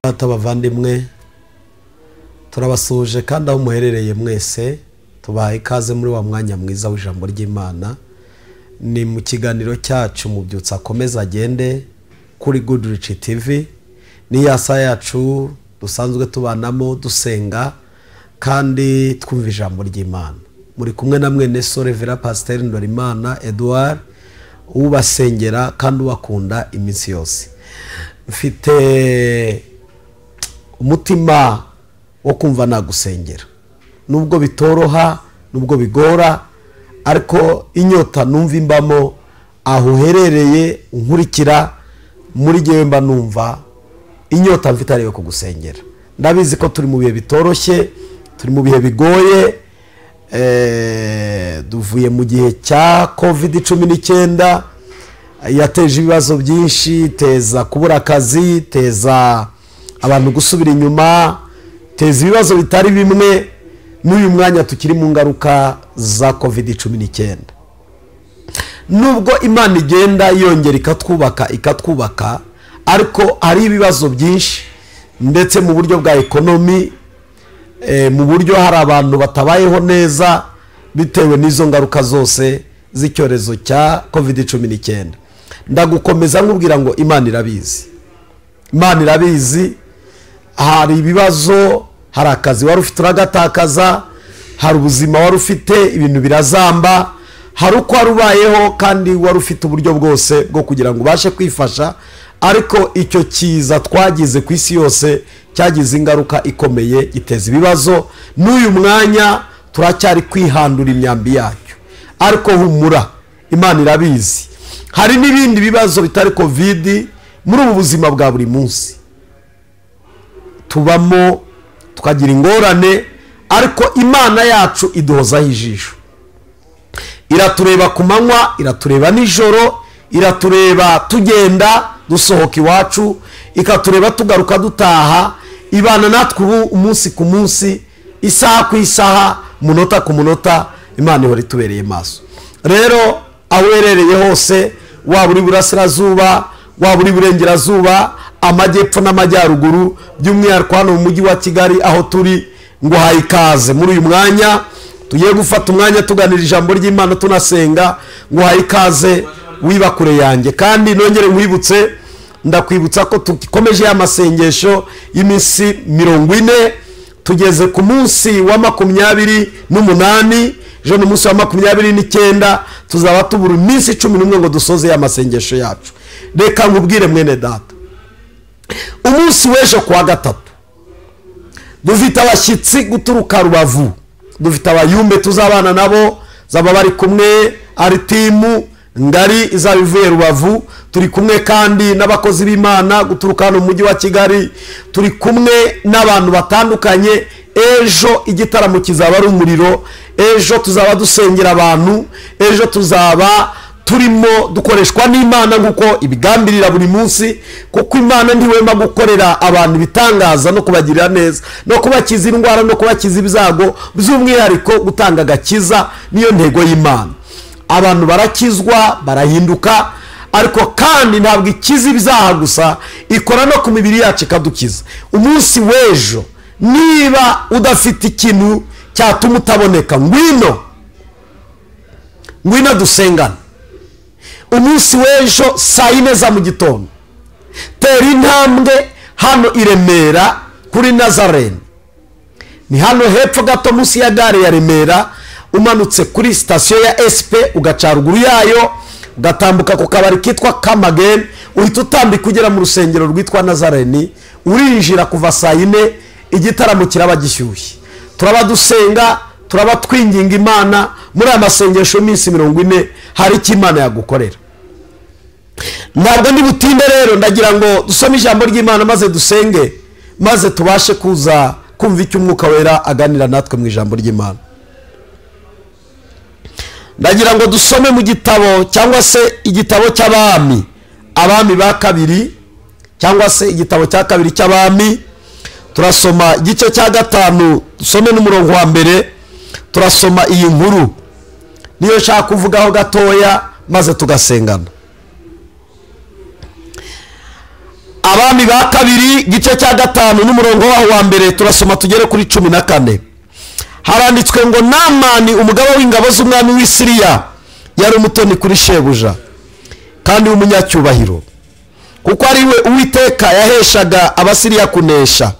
Data bavandimwe, turabasuhuje kandi aho muherereye mwese tubaha ikaze muri wa mwanya mwiza w'ijambo ry'Imana. Ni mu kiganiro cyacu Mubyutsa akomeza agende kuri Goodrich TV. Ni ya saa yacu dusanzwe tubanamo dusenga kandi twumva ijambo ry'Imana. Muri kumwe na mwene so Revera Pasteur Ndorimana Edouard, ubasengera kandi ubakunda iminsi yose. Mfite umutima wo kumva nagusengera, nubwo bitoroha, nubwo bigora, ariko inyota numva imbamo aho uherereye unkurikira muri jewe mba numva inyota mfite ariyo kugusengera. Ndabizi ko turi mu bihe bitoroshye, turi mu bihe bigoye, duvuye mu gihe cya COVID-19 yateje ibibazo byinshi, teza kubura akazi, teza abantu gusubira inyuma, teza ibibazo bitari bimwe. N'uyu mwanya tukiri mu ngaruka za COVID-19. Nubwo Imana igenda yongera ikatwubaka, ariko hari ibibazo byinshi, ndetse mu buryo bwa ekonomi, mu buryo hari abantu batabayeho neza bitewe n'izo ngaruka zose z'icyorezo cya COVID-19. Ndagukomeza nkubwira ngo Imana irabizi, Imana irabizi. Hari ibibazo, hari akazi wari ufite uragatakaza, hari ubuzima wari ufite ibintu birazamba, hari uko warubayeho kandi wari ufite uburyo bwose bwo kugira ngo ubashe kwifasha, ariko icyo kiza twagize ku isi yose cyagize ingaruka ikomeye, giteza ibibazo. N'uyu mwanya turacyari kwihandura imyambi yacyo, ariko humura, Imana irabizi. Hari n'ibindi bibazo bitari COVID muri ubu buzima bwa buri munsi tubamo, tukagira ingorane, ariko Imana yacu iduhozaho ijisho. Iratureba ku manywa, iratureba nijoro, iratureba tugenda dusohoka iwacu, ikatureba tugaruka dutaha. Ibana natwe ubu umunsi ku munsi, isaha ku isaha, munota ku munota, Imana ihora itubereye maso. Rero aho uherereye hose, waba uri burasirazuba, waba uri burengerazuba, amajyepfo n'amajyaruguru, by'umwihariko hano mu mujyi wa Kigali aho turi, ngo haye ikaze muri uyu mwanya tugiye gufata umwanya tuganira ijambo ry'Imana tunasenga. Ngo haye ikaze wiba kure yanjye. Kandi nongere nkwibutse, ndakwibutsa ko tukomeje ya masengesho y'iminsi 40, tugeze ku munsi wa 28, ejo ni umunsi wa 29, tuzaba tubura iminsi 11 ngo dusoze ya masengesho yacu. Reka nkubwire mwene data, umunsi w'ejo kuwa gatatu dufite abashyitsi guturuka Rubavu, dufite abayumbe tuzabana nabo, zaba bari kumwe ari timu ngari izaba ivuye Rubavu. Turi kumwe kandi n'abakozi b'Imana guturuka hano mu mujyi wa Kigali, turi kumwe n'abantu batandukanye. Ejo igitaramo kizaba ari umuriro, ejo tuzaba dusengera abantu, ejo tuzaba turimo dukoreshwa n'Imana nkuko ibigambirira buri munsi, kuko Imana ntiwema gukorera abantu ibitangaza no kubagirira neza, no kubakiza indwara, no kubakiza ibyago, by'umwihariko gutanga agakiza niyo ntego y'Imana. Abantu barakizwa, barahinduka, ariko kandi ntabwo ikiza ibyaha gusa, ikora no ku mibiri yacu ikadukiza. Umunsi w'ejo niba udafite ikintu cyatuma utaboneka, ngwino, ngwino dusengane. Umunsi w'ejo saa 4 za mu gitondo, tera intambwe hano i Remera kuri Nazarene, ni hano hepfo gato munsi ya gare ya Remera, umanutse kuri sitasiyo ya SP ugaca ruguru yayo, ugatambuka ku kabari kitwa Kamageni, uhita utambika ugera mu rusengero rwitwa Nazarene, urinjira kuva saa 4, igitaramo kiraba gishyushye. Turaba dusenga, turaba twinginga Imana muri aya masengesho y'iminsi 40, hari icyo Imana yagukorera. Ntabwo ndi butinde rero, ndagira ngo dusome ijambo ry'Imana maze dusenge, maze tubashe kuza kumva icyo Umwuka Wera aganira natwe mu ijambo ry'Imana. Ndagira ngo dusome mu gitabo cyangwa se igitabo cy'abami, abami ba kabiri, cyangwa se igitabo cya kabiri cy'abami. Turasoma igice cya 5, dusome n'umurongo wa 1. Turasoma iyi nkuru niyo nshaka kuvugaho gatoya maze tugasengana. Abami ba kabiri gice cya 5 n'umurongo waho wa mbere, turasoma tugere kuri 14. Haranditswe ngo Namani umugaba w'ingabo z'umwami w'i Siriya yari umutoni kuri shebuja kandi w'umunyacyubahiro, kuko ari we Uwiteka yaheshaga Abasiriya kunesha.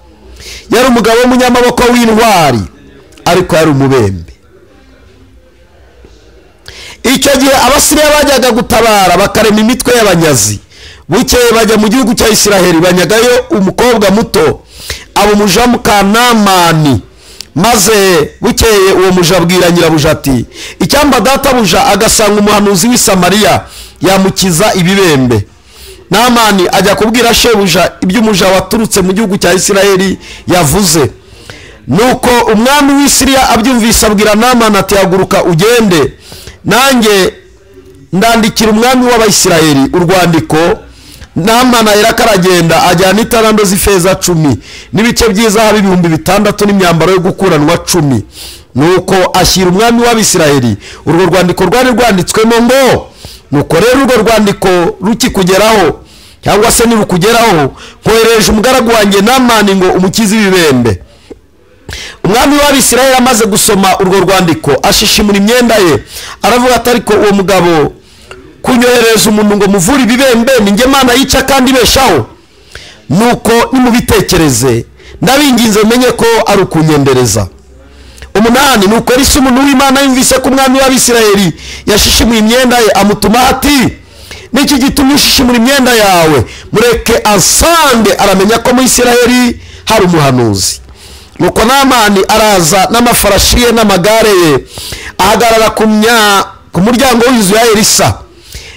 Yari umugabo w'umunyamaboko w'intwari, ariko yari umubembe. Icyo gihe Abasiriya bajyaga gutabara bakarema imitwe y'abanyazi. Bukeye bajya mu gihugu cya Isiraheli, banyagayo umukobwa muto aba umuja muka Namani. Maze bukeye uwo muja abwira nyirabuja ati: icyamba databuja agasanga umuhanuzi w'i Samariya yamukiza ibibembe. Namani ajya kubwira shebuja iby'umuja waturutse mu gihugu cya Isiraheli yavuze. Nuko umwami w'i Siriya abyumvise abwira Namani ati: haguruka ugende, nanjye ndandikira umwami w'Abayisiraheli urwandiko. Namani ahera aragenda ajyana italanto z'ifeza 10 n'ibice by'izahabu 6000 n'imyambaro yo gukuranwa 10. Nuko ashyira umwami w'Abisiraheli urwo rwandiko rwari rwanditswemo ngo: nuko rero urwo rwandiko rukikugeraho cyangwa se nirukugeraho, nkohereje umugaragu wanjye Namani ngo umukize ibibembe. Umwami w'Abisiraheli amaze gusoma urwo rwandiko ashishimura imyenda ye, aravuga ati: ariko uwo mugabo kunyohereza umuntu ngo muvure ibibembe, ni njye Mana yica kandi ibeshaho? Nuko nimubitekereze, ndabinginze menye ko ari ukunyendereza. 8. Nuko Elisa umuntu w'Imana yumvise ko umwami w'Abisiraheli yashishimuye imyenda ye, amutuma ati: niki gitumye ushishimura imyenda yawe? Mureke asange aramenya ko mu Isiraheli hari umuhanuzi. Nuko Namani araza n'amafarashi ye n'amagare ye, ahagarara ku muryango w'inzu ya Elisa.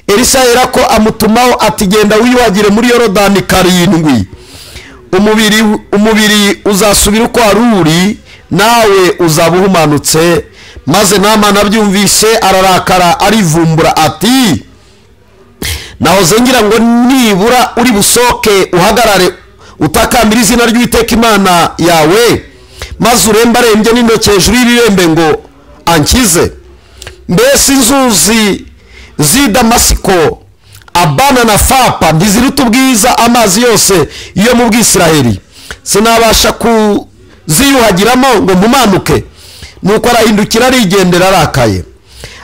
Elisa yerako amutumaho ati: genda wiyuhagire muri Yorodani 7, umubiri uzasubira uko wari uri, nawe uzaba uhumanutse. Maze Namani abyumvise ararakara arivumbura ati: nahoze ngira ngo nibura uri busoke uhagarare utakambira izina ry'Uwiteka Imana yawe, maze urembarembye n'intoki hejuru y'ibibembe ngo ankize. Mbese inzuzi z'i Damasiko, Abana na Fapa ntiziruta ubwiza amazi yose yo mu Bwisiraheli? Sinabasha kuziyuhagiramo ngo mpumanuke? Nuko arahindukira arigendera arakaye.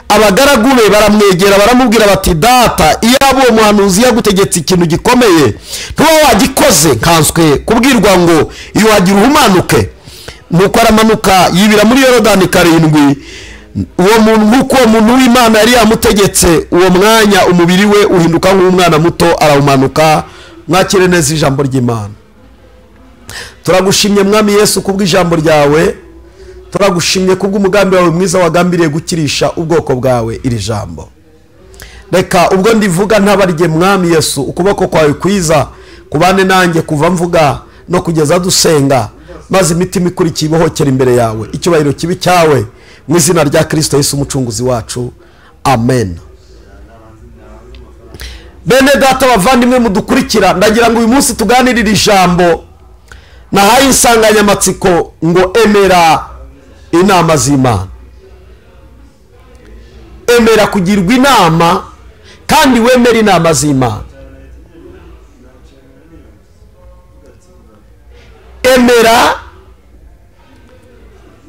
Abagaragu be baramwegera baramubwira bati: data, iyaba uwo muhanuzi yagutegetse ikintu gikomeye ntuba wagikoze, nkanswe kubwirwa ngo iyuhagire uhumanuke. Nuko aramanuka yibira muri Yorodani 7. Uwo muntu nk'uko uwo muntu w'Imana yari yamutegetse, uwo mwanya umubiri we uhinduka nk'umwana muto, arawumanuka. Mwakire neza ijambo ry'Imana. Turagushimye Mwami Yesu kubw'ijambo ryawe, turagushimye kubw'umugambi wawe mwiza wagambiriye gukirisha ubwoko bwawe iri jambo. Reka ubwo ndivuga ntabarye Mwami Yesu, ukuboko kwawe kwiza kubane nanjye kuva mvuga no kugeza dusenga, maze imitima ikurikiye ibohokera imbere yawe. Icyubahiro kibi cyawe mu izina rya Kristo Yesu umucunguzi wacu, amen. Bene data bavandimwe mudukurikira, ndagira ngo uyu munsi tuganirire ijambo nahaye insanganyamatsiko ngo emera inama z'Imana. Emera kugirwa inama kandi wemere inama z'Imana. Emera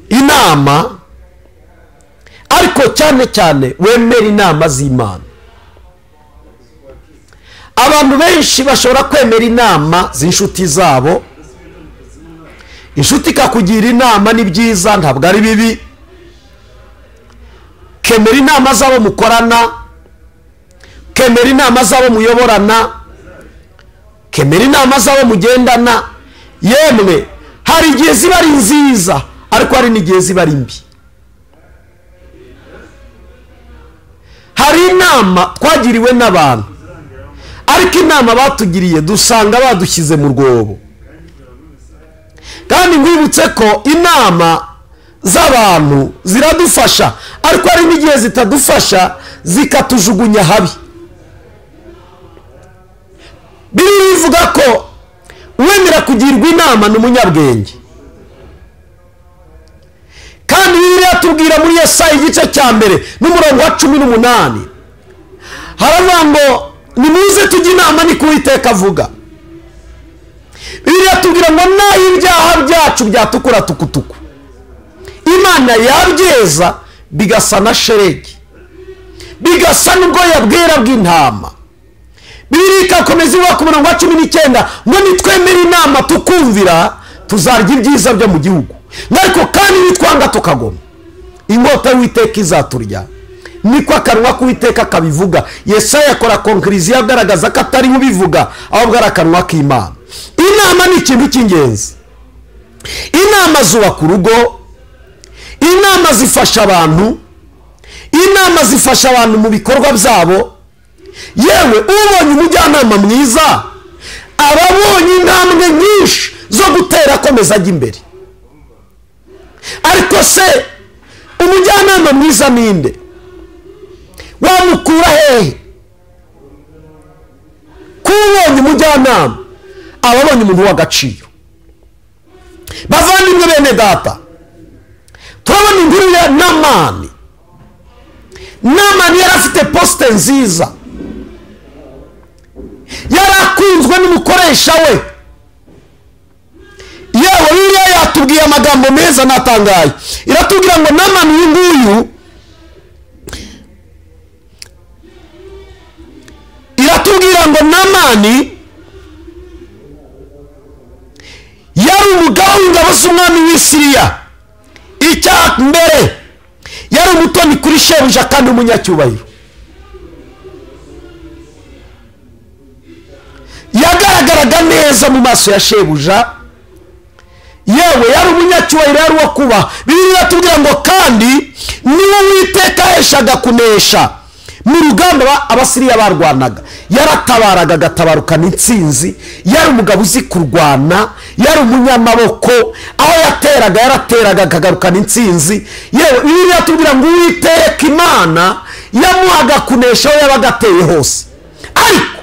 inama, ariko cyane cyane wemere inama z'Imana. Abantu benshi bashobora kwemera inama z'inshuti zabo. Inshuti ikakugira inama ni byiza, ntabwo ari bibi. Kemera inama zabo mukorana, kemera inama zabo muyoborana, kemera inama zabo mugendana. Yemwe hari igihe ziba ari nziza, ariko hari n'igihe ziba ari mbi. Hari inama twagiriwe n'abantu, ariko inama batugiriye dusanga badushyize mu rwobo. Kandi nkwibutse ko inama z'abantu ziradufasha, ariko hari n'igihe zitadufasha zikatujugunya habi. Bibiliya ivuga ko uwemera kugirwa inama ni umunyabwenge. Kandi Bibiliya tubwira muri Yesaya igice cya 1 n'umurongo wa 18, haravuga ngo nimuze tujye inama, ni ko Uwiteka avuga. Bibiliya tubwira ngo naho ibyaha byacu byatukura tukutuku, Imana yabyeza bigasa na sheregi, bigasa n'ubwoya bwera bw'intama. Bibiliya ikakomeza ivuga ku murongo wa 19 ngo nitwemera inama tukumvira tuzarya ibyiza byo mu gihugu, ariko kandi nitwanga tukagoma inkota y'Uwiteka izaturya. Niko akanwa k'Uwiteka kabivuga. Yesaya akora konkiriziyo agaragaza ko atari ubivuga, ahubwo ari akanwa k'Imana. Inama ni ikintu cy'ingenzi. Inama zubaka urugo, inama zifasha abantu, inama zifasha abantu mu bikorwa byabo. Yewe ubonye umujyanama mwiza aba abonye intambwe nyinshi zo gutera akomeza ajya imbere. Ariko se umujyanama mwiza ninde? Wamukura hehe? Kubonye umujyanama aba abonye umuntu w'agaciro. Bavandimwe bene data, turabona inkuru ya Namani. Namani yari afite poste nziza, yari akunzwe n'umukoresha we. Yewe Bibiliya yatubwiye amagambo meza natangaye. Iratubwira ngo Namani uyu nguyu, iratubwira ngo Namani yari umugaba w'ingabo z'umwami w'i Siriya. Icya mbere yari umutoni kuri shebuja kandi umunyacyubahiro. Yagaragaraga neza mu maso ya shebuja, yewe yari umunyacyubahiro, yari uwo kuba. Bibiliya iratubwira ngo kandi niwe Uwiteka yaheshaga kunesha mu rugamba Abasiriya barwanaga. Yaratabaraga agatabarukana intsinzi, yari umugabo uzi kurwana, yari umunyamaboko, aho yateraga yarateraga akagarukana intsinzi. Yewe Bibiliya iratubwira ngo Uwiteka Imana yamuhaga kunesha aho yabaga ateye hose. Ariko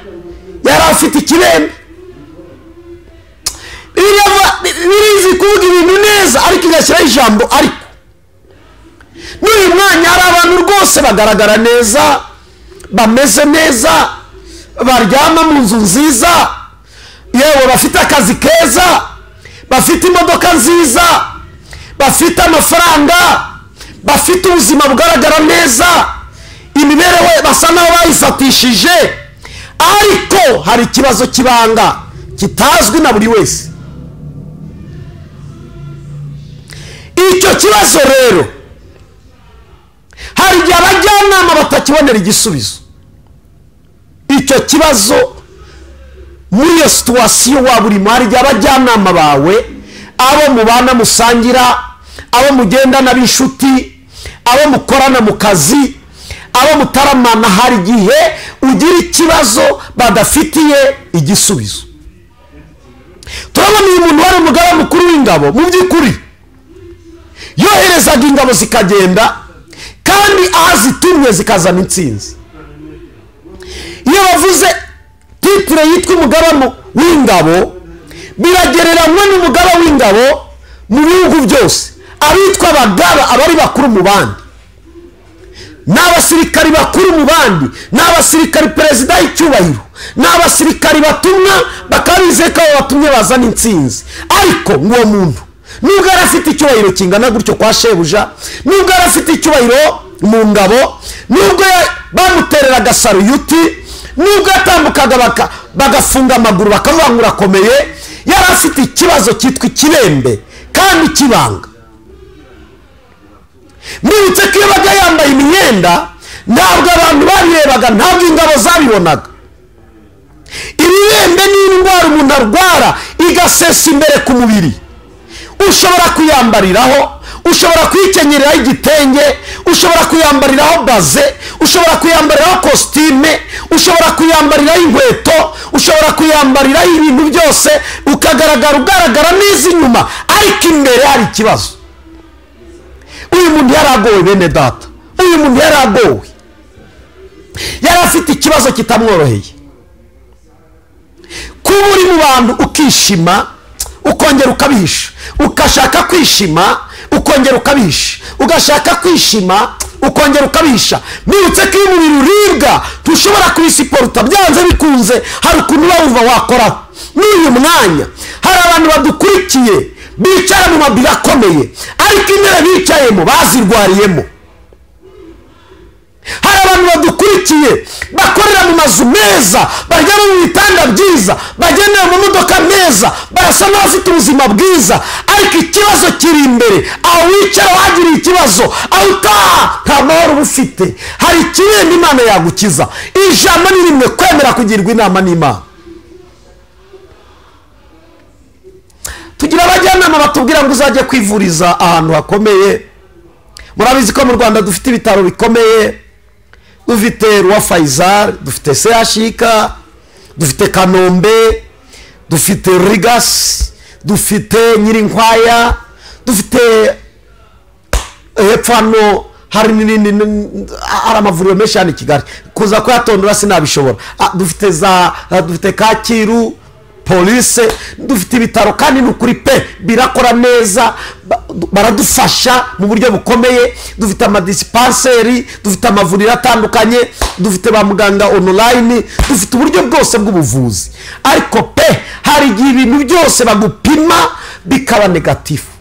yari afite ikibembe. Birizi kuvuga ibintu neza ariko igashyiraho ijambo ariko. N'uyu mwanya hari abantu rwose bagaragara neza, bameze neza, baryama mu nzu nziza, yewe bafite akazi keza, bafite imodoka nziza, bafite amafaranga, bafite ubuzima bugaragara neza, imibereho basa n'aho bayifatishije. Ariko hari ikibazo kibanga kitazwi na buri wese. Icyo kibazo rero hari igihe abajyanama batakibonera igisubizo. Icyo kibazo muri iyo situwasiyo waba urimo, hari igihe abajyanama bawe, abo mubana musangira, abo mugendana b'inshuti, abo mukorana mu kazi, abo mutaramana, hari igihe ugira ikibazo badafitiye igisubizo. Turabona uyu muntu wari umugaba mukuru w'ingabo, mu by'ukuri yoherezaga ingabo zikagenda, kandi aho zitumye zikazana intsinzi. Iyo bavuze titire yitwa umugaba w'ingabo, biragereranywa n'umugaba w'ingabo mu bihugu byose. Abitwa abagaba abari bakuru mu bandi, n'abasirikari bakuru mu bandi, n'abasirikari perezida y'icyubahiro, n'abasirikari batumwa bakaba bizeye ko abo batumye bazana intsinzi. Ariko uwo muntu nubwo yari afite icyubahiro kingana gutyo kwa shebuja, nubwo yari afite icyubahiro mu ngabo, nubwo bamutereraga saruyuti, nubwo yatambukaga bagafunga amaguru bakavuga ngo urakomeye, yari afite ikibazo cyitwa ikibembe kandi kibanga. Mwibutse ko iyo baga yambaye imyenda ntabwo abantu babirebaga, ntabwo ingabo zabibonaga. Ibibembe ni indwara umuntu arwara igasesa imbere ku mubiri. Ushobora kuyambariraho, ushobora kuyikenyereraho igitenge, ushobora kuyambariraho baze, ushobora kuyambariraho kositime, ushobora kuyambariraho inkweto, ushobora kuyambariraho ibintu byose, ukagaragara ugaragara neza inyuma, ariko imbere hari ikibazo. Uyu muntu yaragowe bene data, uyu muntu yaragowe, yari afite ikibazo kitamworoheye. Kuba uri mu bantu ukishima, ukongera ukabihisha, ukashaka kwishima, ukongera ukabihisha, ugashaka kwishima, ukongera ukabihisha. Mwibutse ko iyo umubiri uribwa ntushobora kubisiporuta, byanze bikunze hari ukuntu uba wumva wakoraho. N'uyu mwanya hari abantu badukurikiye bicara mu mabiro akomeye, ariko intebe bicayemo bazirwariyemo. Hari abantu badukurikiye bakorera mu mazu meza, baryama mu bitanda byiza, bagendera mu modoka meza, barasa n'abafite ubuzima bwiza, ariko ikibazo kiri imbere. Aho wicara wagiriye ikibazo, aho utaha nta mahoro uba ufite. Hari ikindi Imana yagukiza. Ijambo ni rimwe: kwemera kugirwa inama n'Imana. Tugira abajyanama batubwira ngo uzajye kwivuriza ahantu hakomeye. Murabizi ko mu Rwanda dufite ibitaro bikomeye, dufite Roi Faisal, dufite CHUK, dufite Kanombe, dufite Rigas, dufite Nyirinkwaya, dufite hepfo hano hari n'ibindi, hari amavuriro menshi hano i Kigali, kuza kuyatondora sinabishobora. Dufite za, dufite Kacyiru polise, dufite ibitaro kandi ni ukuri pe birakora neza, baradufasha mu buryo bukomeye. Dufite amadisipanseri, dufite amavuriro atandukanye, dufite ba muganga online, dufite uburyo bwose bw'ubuvuzi. Ariko pe hari igihe ibintu byose bagupima bikaba negatifu,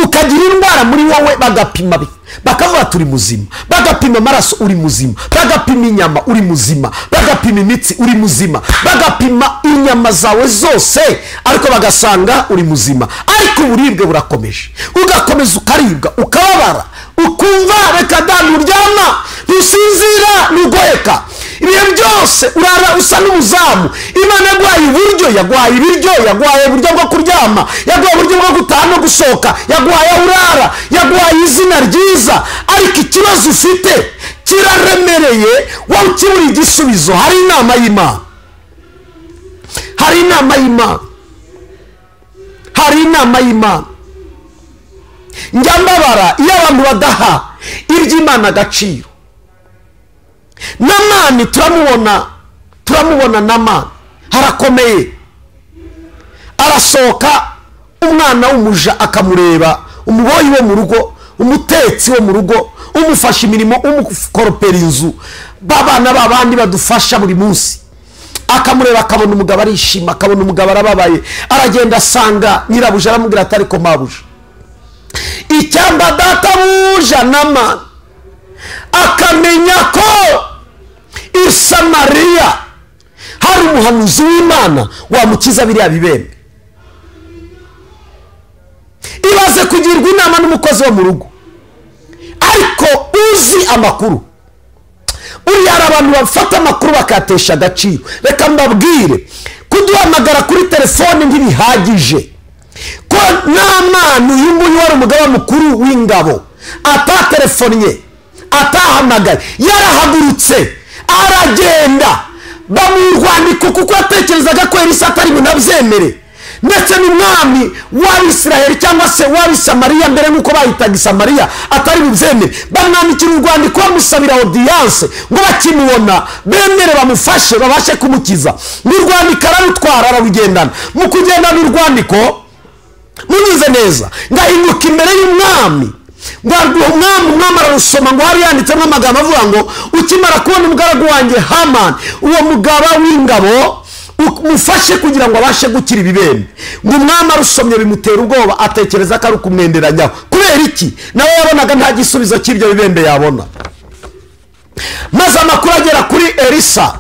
ukagira indwara muri wowe, bagapima bakavuga turi muzima, bagapima amaraso uri muzima, bagapima inyama uri muzima, bagapima imitsi uri muzima, bagapima inyama zawe zose, ariko bagasanga uri muzima. Ariko uburibwe burakomeje, ugakomeza ukaribwa, ukababara, ukumva reka da, nturyama, ntusinzira, ntugoheka, ibihe byose urara usa n'umuzamu. Imana yaguhaye uburyo, yaguhaye ibiryo, yaguhaye uburyo bwo kuryama, yaguhaye uburyo bwo gutaha no gusohoka, yaguhaye aho urara, yaguhaye izina ryiza, ariko ikibazo ufite kiraremereye, wowe ukibura igisubizo. Hari inama y'Imana, hari inama y'Imana, hari inama y'Imana. Njya mbabara iyo abantu badaha iby'Imana agaciro. Namani turamubona, turamubona Namani harakomeye, arasohoka, umwana w'umuja akamureba, umuboyi wo mu rugo, umutetsi wo mu rugo, umufasha imirimo, umukoropera inzu, babana babandi badufasha buri munsi, akamureba akabona umugabo arishima, akabona umugabo arababaye. Aragenda asanga nyirabuja, aramubwira ati ariko mabuja, icyamba databuja Namani akamenya ko i Samariya hari umuhanuzi w'Imana wamukiza biriya bibembe. Ibaze kugirwa inama n'umukozi wo mu rugo ariko uzi amakuru. Uriya hari abantu bafata amakuru bakayatesha agaciro. Reka mbabwire, kuduhamagara kuri telefone ntibihagije. Ko Namani uyu nguyu wari umugaba mukuru w'ingabo atatelefonnye, atahamagaye, yarahagurutse aragenda, bamurwandiko kuko yatekerezaga ko Elisa atari bunabyemere. Ndetse n'umwami w'Abisiraheli cyangwa se w'Abisamariya mbere nk'uko bahitaga Isamariya atari bubyemere, bamwandikira urwandiko bamusabira audience ngo bakimubona bemere bamufashe babashe kumukiza. N'urwandiko ararutwara ararugendana. Mu kugendana urwandiko munyuze neza, ngahinguka imbere y'umwami, ngo umwami, umwami ararusoma, ngo hari yanditsemo amagambo avuga ngo ukimara kubona umugaragu wanjye Hamani, uwo mugaba w'ingabo, umufashe kugira ngo abashe gukira ibibembe. Ngo umwami arusomye bimutera ubwoba, atekereza ko ari ukumwenderanyaho. Kubera iki? Nawe yabonaga nta gisubizo cy'ibyo bibembe yabona. Maze amakuru agera kuri Elisa,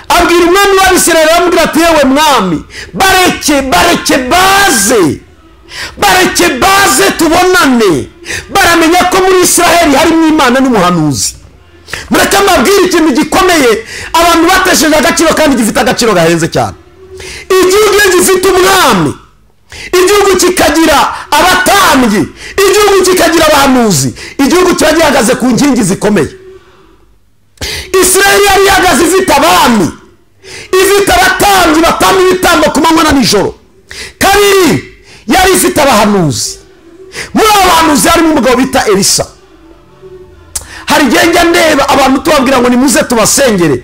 abwira umwami w'Abisirayeli, aramubwira ati yewe mwami, bareke, bareke baze, bareke baze tubonane, baramenya ko muri Isiraheli harimo Imana n'umuhanuzi. Mureke mbabwire ikintu gikomeye abantu batesheje agaciro kandi gifite agaciro gahenze cyane. Igihugu iyo gifite umwami, igihugu kikagira abatambyi, igihugu kikagira abahanuzi, igihugu kiba gihagaze ku nkingi zikomeye. Isiraheli yari ihagaze ifite abami, ifite abatambyi batamba ibitambo ku manywa na nijoro. Kabiri, yari ifite abahanuzi. Muri abo bahanuzi harimo umugabo bita Elisa. Hari igihe njya ndeba abantu tubabwira ngo nimuze tubasengere,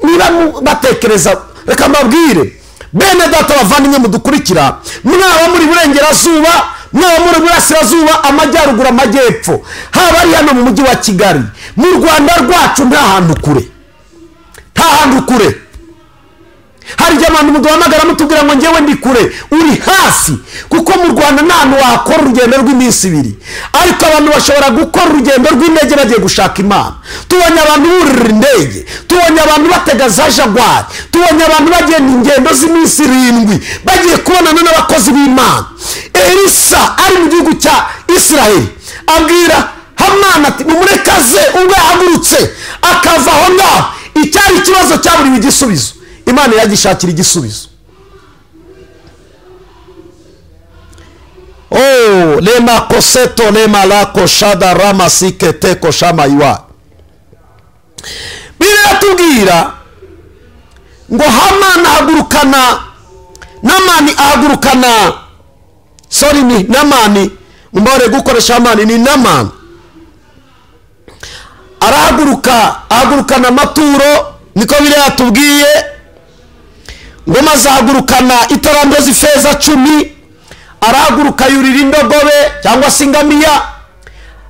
niba batekereza, reka mbabwire bene data bavandimwe mudukurikira, mwaba muri burengerazuba, mwaba muri burasirazuba, amajyaruguru, amajyepfo, haba ari hano mu mujyi wa Kigali, mu Rwanda rwacu, nta hantu kure, nta hantu kure. Hari igihe abantu muduhamagara mutubwira ngo njyewe ndi kure, uri hafi, kuko mu Rwanda nta hantu wakora urugendo rw'iminsi ibiri, ariko abantu bashobora gukora urugendo rw'indege bagiye gushaka Imana. Tubonye abantu burira indege, tubonye abantu batega za Jaguar, tubonye abantu bagenda ingendo z'iminsi 7 bagiye kubonana n'abakozi b'Imana. Elisa ari mu gihugu cya Israel abwira Hamani ati mumurekaze, ubwo yahagurutse akava aho ngaho, icyari ikibazo cyaburiwe igisubizo, Imana iragishakira igisubizo. Oh, lema koseto lema lako shada rama sikete koshama iwa. Bibiliya tubwira ngo Hamani ahagurukana Namani ahagurukana, sorry, ni Namani, mbare gukoresha Hamani, ni Namani. Arahaguruka, ahagurukana amaturo, niko Bibiliya tubwiye ngo maze ahagurukana itaranto z'ifeza 10, arahaguruka yurira indogobe cyangwa se ingamiya,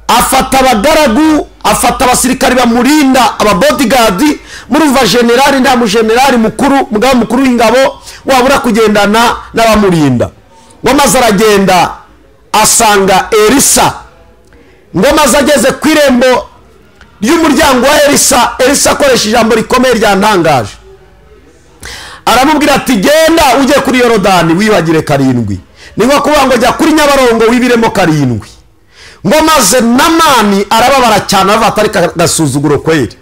afata abagaragu, afata abasirikari bamurinda, aba bodyguard. Murumva generali nta mugenerali mukuru, mugaba mukuru w'ingabo wabura kugendana n'abamurinda. Ngo maze aragenda asanga Elisa. Ngo maze ageze ku irembo ry'umuryango wa Elisa, Elisa akoresha ijambo rikomeye ryantangaje, aramubwira ati genda ujye kuri Yorodani wiyuhagire 7, ni nko kuvuga ngo jya kuri Nyabarongo wibiremo 7. Ngo maze Namani arababara cyane, ava atari gasuzuguro kweri.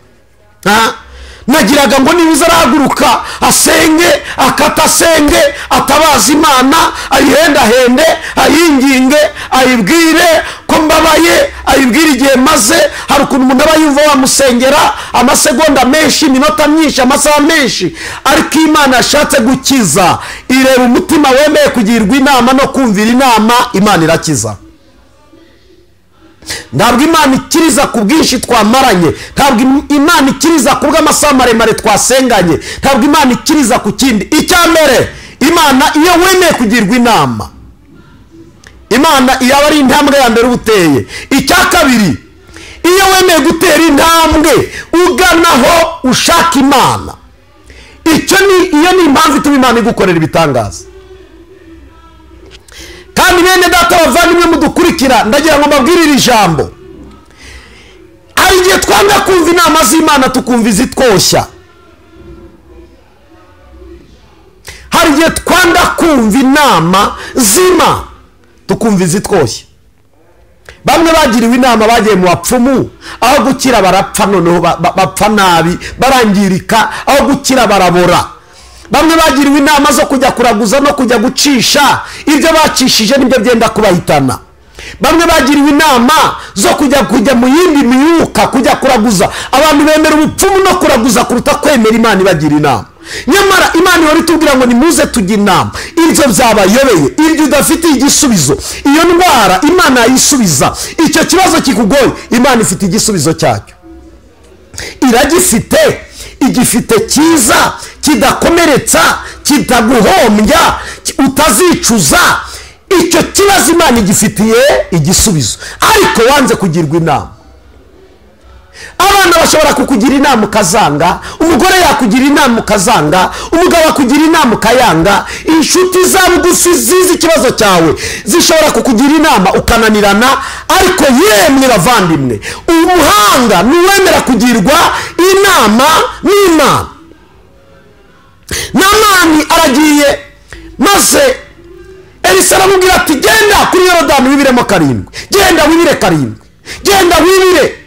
Nagiraga ngo niba arahaguruka asenge, akatasenge, atabaza Imana, ayihendahende, ayinginge, ayibwire ko mbabaye, ayibwire igihe maze. Hari ukuntu umuntu aba yumva wamusengera amasegonda menshi, iminota myinshi, amasaha menshi, ariko Imana yashatse gukiza, ireba umutima wemeye kugirwa inama no kumvira inama, Imana irakiza. Ntabwo Imana ikiriza ku bwinshi twamaranye, ntabwo Imana ikiriza ku bw'amasaha maremare twasenganye, ntabwo Imana ikiriza ku kindi. Icya mbere, Imana iyo wemeye kugirwa inama, Imana yaba ari intambwe ya mbere ubuteye. Icya kabiri, iyo wemeye gutera intambwe uganaho ushaka Imana, icyo ni iyo ni impamvu ituma Imana igukorera ibitangaza. Kandi bene data bavandimwe mudukurikira, ndagira ngo mbabwire iri jambo. Hari igihe twanga kumva inama z'Imana tukumva izitwoshya. Hari igihe twanga kumva inama z'Imana tukumva izitwoshya. Bamwe bagiriwe inama bagiye mu bapfumu, aho gukira barapfa, noneho bapfa nabi, barangirika, aho gukira barabora. Bamwe bagiriwe inama zo kujya kuraguza no kujya gucisha, ibyo bacishije nibyo byenda kubahitana. Bamwe bagiriwe inama zo kujya mu yindi myuka, kujya kuraguza. Abantu bemera ubupfumu no kuraguza kuruta kwemera Imana ibagira inama. Nyamara Imana ihora itubwira ngo nimuze tujye inama. Ibyo byabayobeye, ibyo udafite igisubizo, iyo ndwara Imana yayisubiza, icyo kibazo kikugoye Imana ifite igisubizo cyacyo, iragifite, igifite cyiza, kidakomeretsa, kitaguhombya, utazicuza. Icyo kibazo Imana igifitiye igisubizo, ariko wanze kugirwa inama. Abana bashobora kukugira inama ukazanga, umugore yakugira inama ukazanga, umugabo akugira inama ukayanga, inshuti za bugufi zizi ikibazo cyawe zishobora kukugira inama ukananirana. Ariko yemwe bavandimwe, umuhanga nuwemera kugirwa inama n'Imana. Namani aragiye, maze Elisa aramubwira ati genda kuri Yorodani wibiremo 7, genda wibire 7, genda wibire.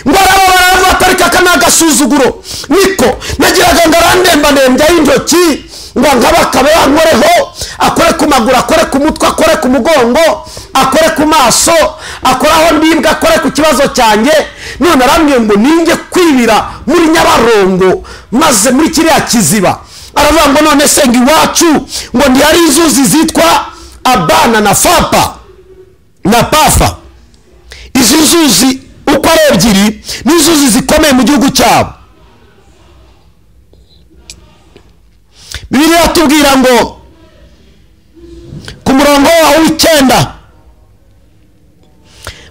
Ngo arababara atarika aka ni agasuzuguro, niko nagiraga ngo arandemba y'intoki, ngo nkabakabe ankoreho, akore ku maguru, akore ku mutwe, akore ku mugongo, akore ku maso, akore aho ndibwa, akore ku kibazo cyanjye. None arambwiye ngo ninjye kwibira muri Nyabarongo, maze muri kiriya kiziba. Aravuga ngo none se ngo iwacu ngo ntihari inzuzi zitwa Abana na Fapa na Pafa? Izi nzuzi uko ari ebyiri ni inzuzi zikomeye mu gihugu cyabo. Bibiliya tubwira ngo ku murongo waho w'icyenda,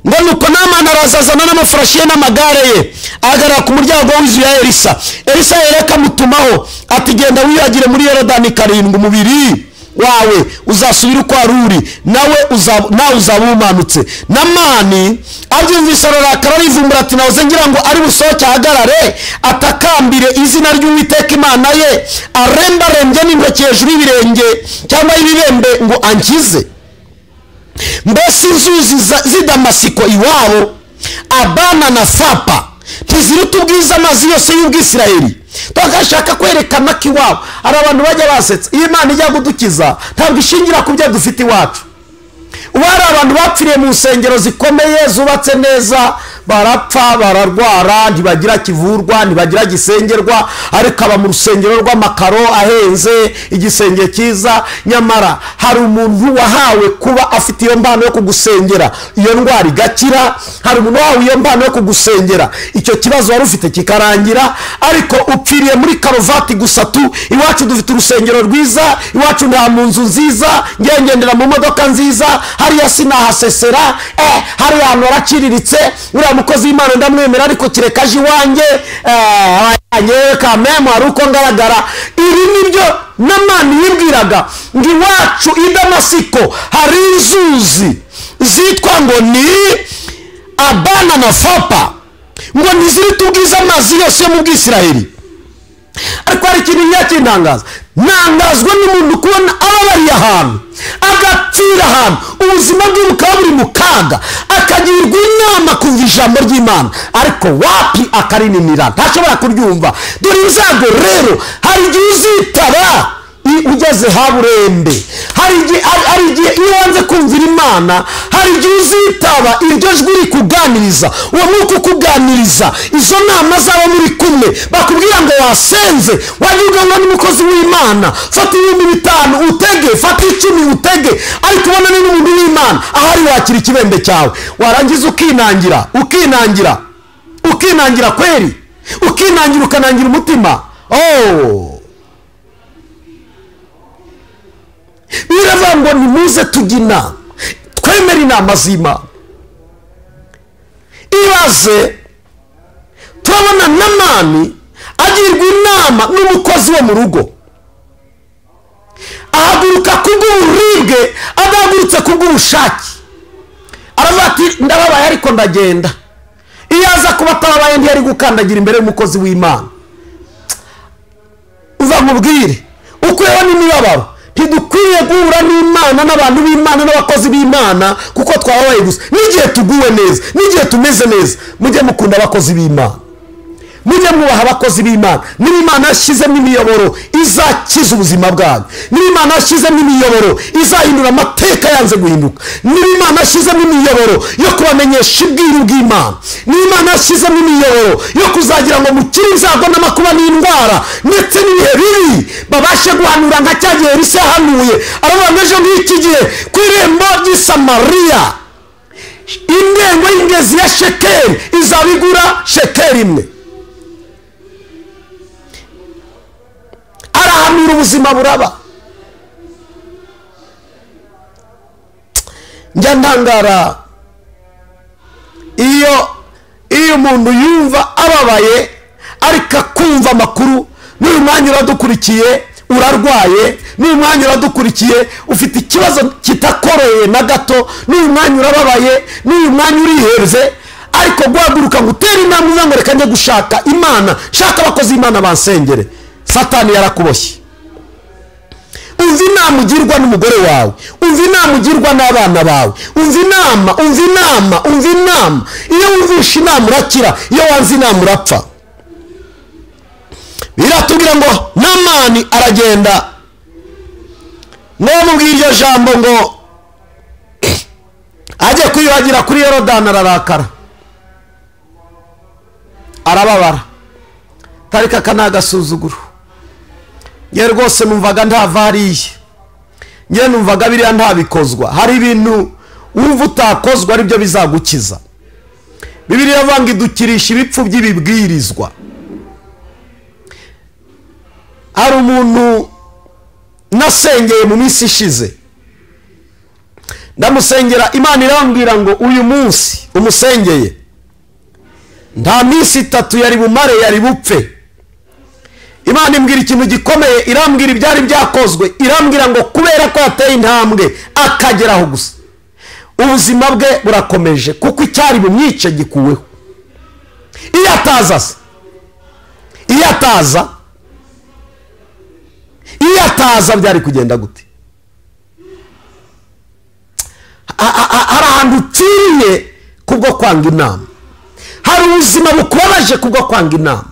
Ngo nuko Namani arazazana n'amafarashi ye n'amagare ye, ahagarara ku muryango w'inzu ya Elisa. Elisa yereka amutumaho ati genda wiyuhagire muri Yorodani 7, umubiri wawe uzasubira uko wari uri, nawe uzaba umanutse. Namani abyumvise ararakara, arivumbura ati nahoze ngira ngo ari busohoke ahagarare atakambire izina ry'Uwiteka Imana ye, arembarembye n'intoki hejuru y'ibirenge cyangwa y'ibibembe ngo ankize. Mbese inzuzi z'i Damasiko iwabo, Abana na Fapa, ntiziruta ubwiza amazi yose y'Ubwisirayeli? Twagashaka kwerekana ko iwabo hari abantu bajya basetsa. Iyo Imana ijya kudukiza ntabwo ishingira ku byo dufite iwacu. Ubu hari abantu bapfiriye mu nsengero zikomeye zubatse neza, barapfa, bararwara, ntibagira kivurwa, ntibagira gisengerwa, ariko aba mu rusengero rw'amakaro ahenze, igisenge cyiza. Nyamara hari umuntu wahawe kuba afite iyo mpano yo kugusengera, iyo ndwara igakira. Hari umuntu wahawe iyo mpano yo kugusengera, icyo kibazo wari ufite kikarangira, ariko upfiriye muri karuvati gusa tu. Iwacu dufite urusengero rwiza, iwacu nta mu nzu nziza, ngendera mu modoka nziza, hariya sinahasesera, hariya hantu haraciriritse, uriya mukozi w'Imana ndamwemera ariko kireka aje iwanjye, kamemu hari uko ngaragara. Ibi nibyo Namani yibwiraga ngo iwacu i Damasiko hari inzuzi zitwa ngo ni Abana na Fapa, ngo ntiziruta ubwiza amazi yose yo mu Bwisirayeli. Ariko hari ikintu nyakintangaza, ntangazwa n'umuntu kubona ababariye ahantu, agapfira ahantu, ubuzima bwe bukaba buri mu kaga, akagirwa inama kumva ijambo ry'Imana, ariko wapi akarininira, ntashobora kuryumva. Dore inzago rero, hari igihe uzitaba ugeze haburembe, hari igihe iyo wanze kumvira Imana, hari igihe uzitaba iryo jwi rikuganiriza, uwo mwuka ukuganiriza, izo nama zabo muri kumwe bakubwira ngo wasenze, wagira ngo n'umukozi w'Imana, fata 5,000 utege, fata 10 utege, ariko ubona ni n'umuntu w'Imana ahari wakira ikibembe cyawe, warangiza ukinangira, ukinangira, ukinangira kweri, ukinangira, ukanangira umutima. Oh, biravuga ngo nimuze tujye inama, twemere inama z'Imana. Ibaze turabona Namani agirwa inama n'umukozi wo mu rugo, ahaguruka kubw'uburibwe, adahagurutse kubw'ubushake. Aravuga ati ndababaye ariko ndagenda. Iyo aza kuba atababaye ntiyari gukandagira imbere y'umukozi w'Imana. Uva nkubwire, ukuyeho n'imibabaro, ntidukwiriye guhura n'Imana n'abantu b'Imana n'abakozi b'Imana kuko twababaye gusa. N'igihe tuguwe neza, n'igihe tumeze neza, mujye mukunda abakozi b'Imana, mujye mwubaha abakozi b'Imana. Niba Imana yashyizemo imiyoboro izakiza ubuzima bwanyu, niba Imana yashyizemo imiyoboro izahindura amateka yanze guhinduka, niba Imana yashyizemo imiyoboro yo kubamenyesha ubwiru bw'Imana, niba Imana yashyizemo imiyoboro yo kuzagira ngo mukire ibyago n'amakuba n'indwara ndetse n'ibihe bibi, babashe guhanura nka cya gihe Elisa yahanuye. Aravuga ngo ejo nk'iki gihe ku irembo ry'i Samariya indengo y'ingezi ya shekeli izaba igura shekeli 1. Arahanura ubuzima buraba. Njya ntangara iyo umuntu yumva ababaye ariko akumva amakuru. N'uyu mwanya uradukurikiye urarwaye, n'uyu mwanya uradukurikiye ufite ikibazo kitakoroheye na gato, n'uyu mwanya urababaye, n'uyu mwanya urihebye, ariko guhaguruka ngo utere intambwe uvuga ngo reka njye gushaka Imana, shaka abakozi b'Imana bansengere. Satani yarakuboshye. Umva inama ugirwa n'umugore wawe, umva inama ugirwa n'abana bawe, umva inama, umva inama, umva inama. Iyo wumvishe inama urakira, iyo wanze inama urapfa. Biratubwira ngo Namani aragenda, ngo bamubwire iryo jambo ngo ajye kwiyuhagira kuri Yorodani, ararakara, arababara. Tarika aka ni agasuzuguro. Nge rwose numvaga ntava hariya, nge numvaga biriya ntabikozwa. Hari ibintu wumva utakozwa aribyo bizagukiza. Bibiliya iravuga ngo idukirisha ibipfu by'ibibwirizwa. Hari umuntu nasengeye mu minsi ishize, ndamusengera, Imana irambwira ngo uyu munsi umusengeye, nta minsi 3 yari bumare, yari bupfe. Imana imbwira ikintu gikomeye, irambwira ibyari byakozwe, irambwira ngo kubera ko yateye intambwe akageraho gusa, ubuzima bwe burakomeje, kuko icyari bumwice gikuweho. Iyo ataza se, iyo ataza, iyo ataza byari kugenda gute? Hari ahantu utiriye kubwo kwanga inama, hari ubuzima bukubabaje kubwo kwanga inama.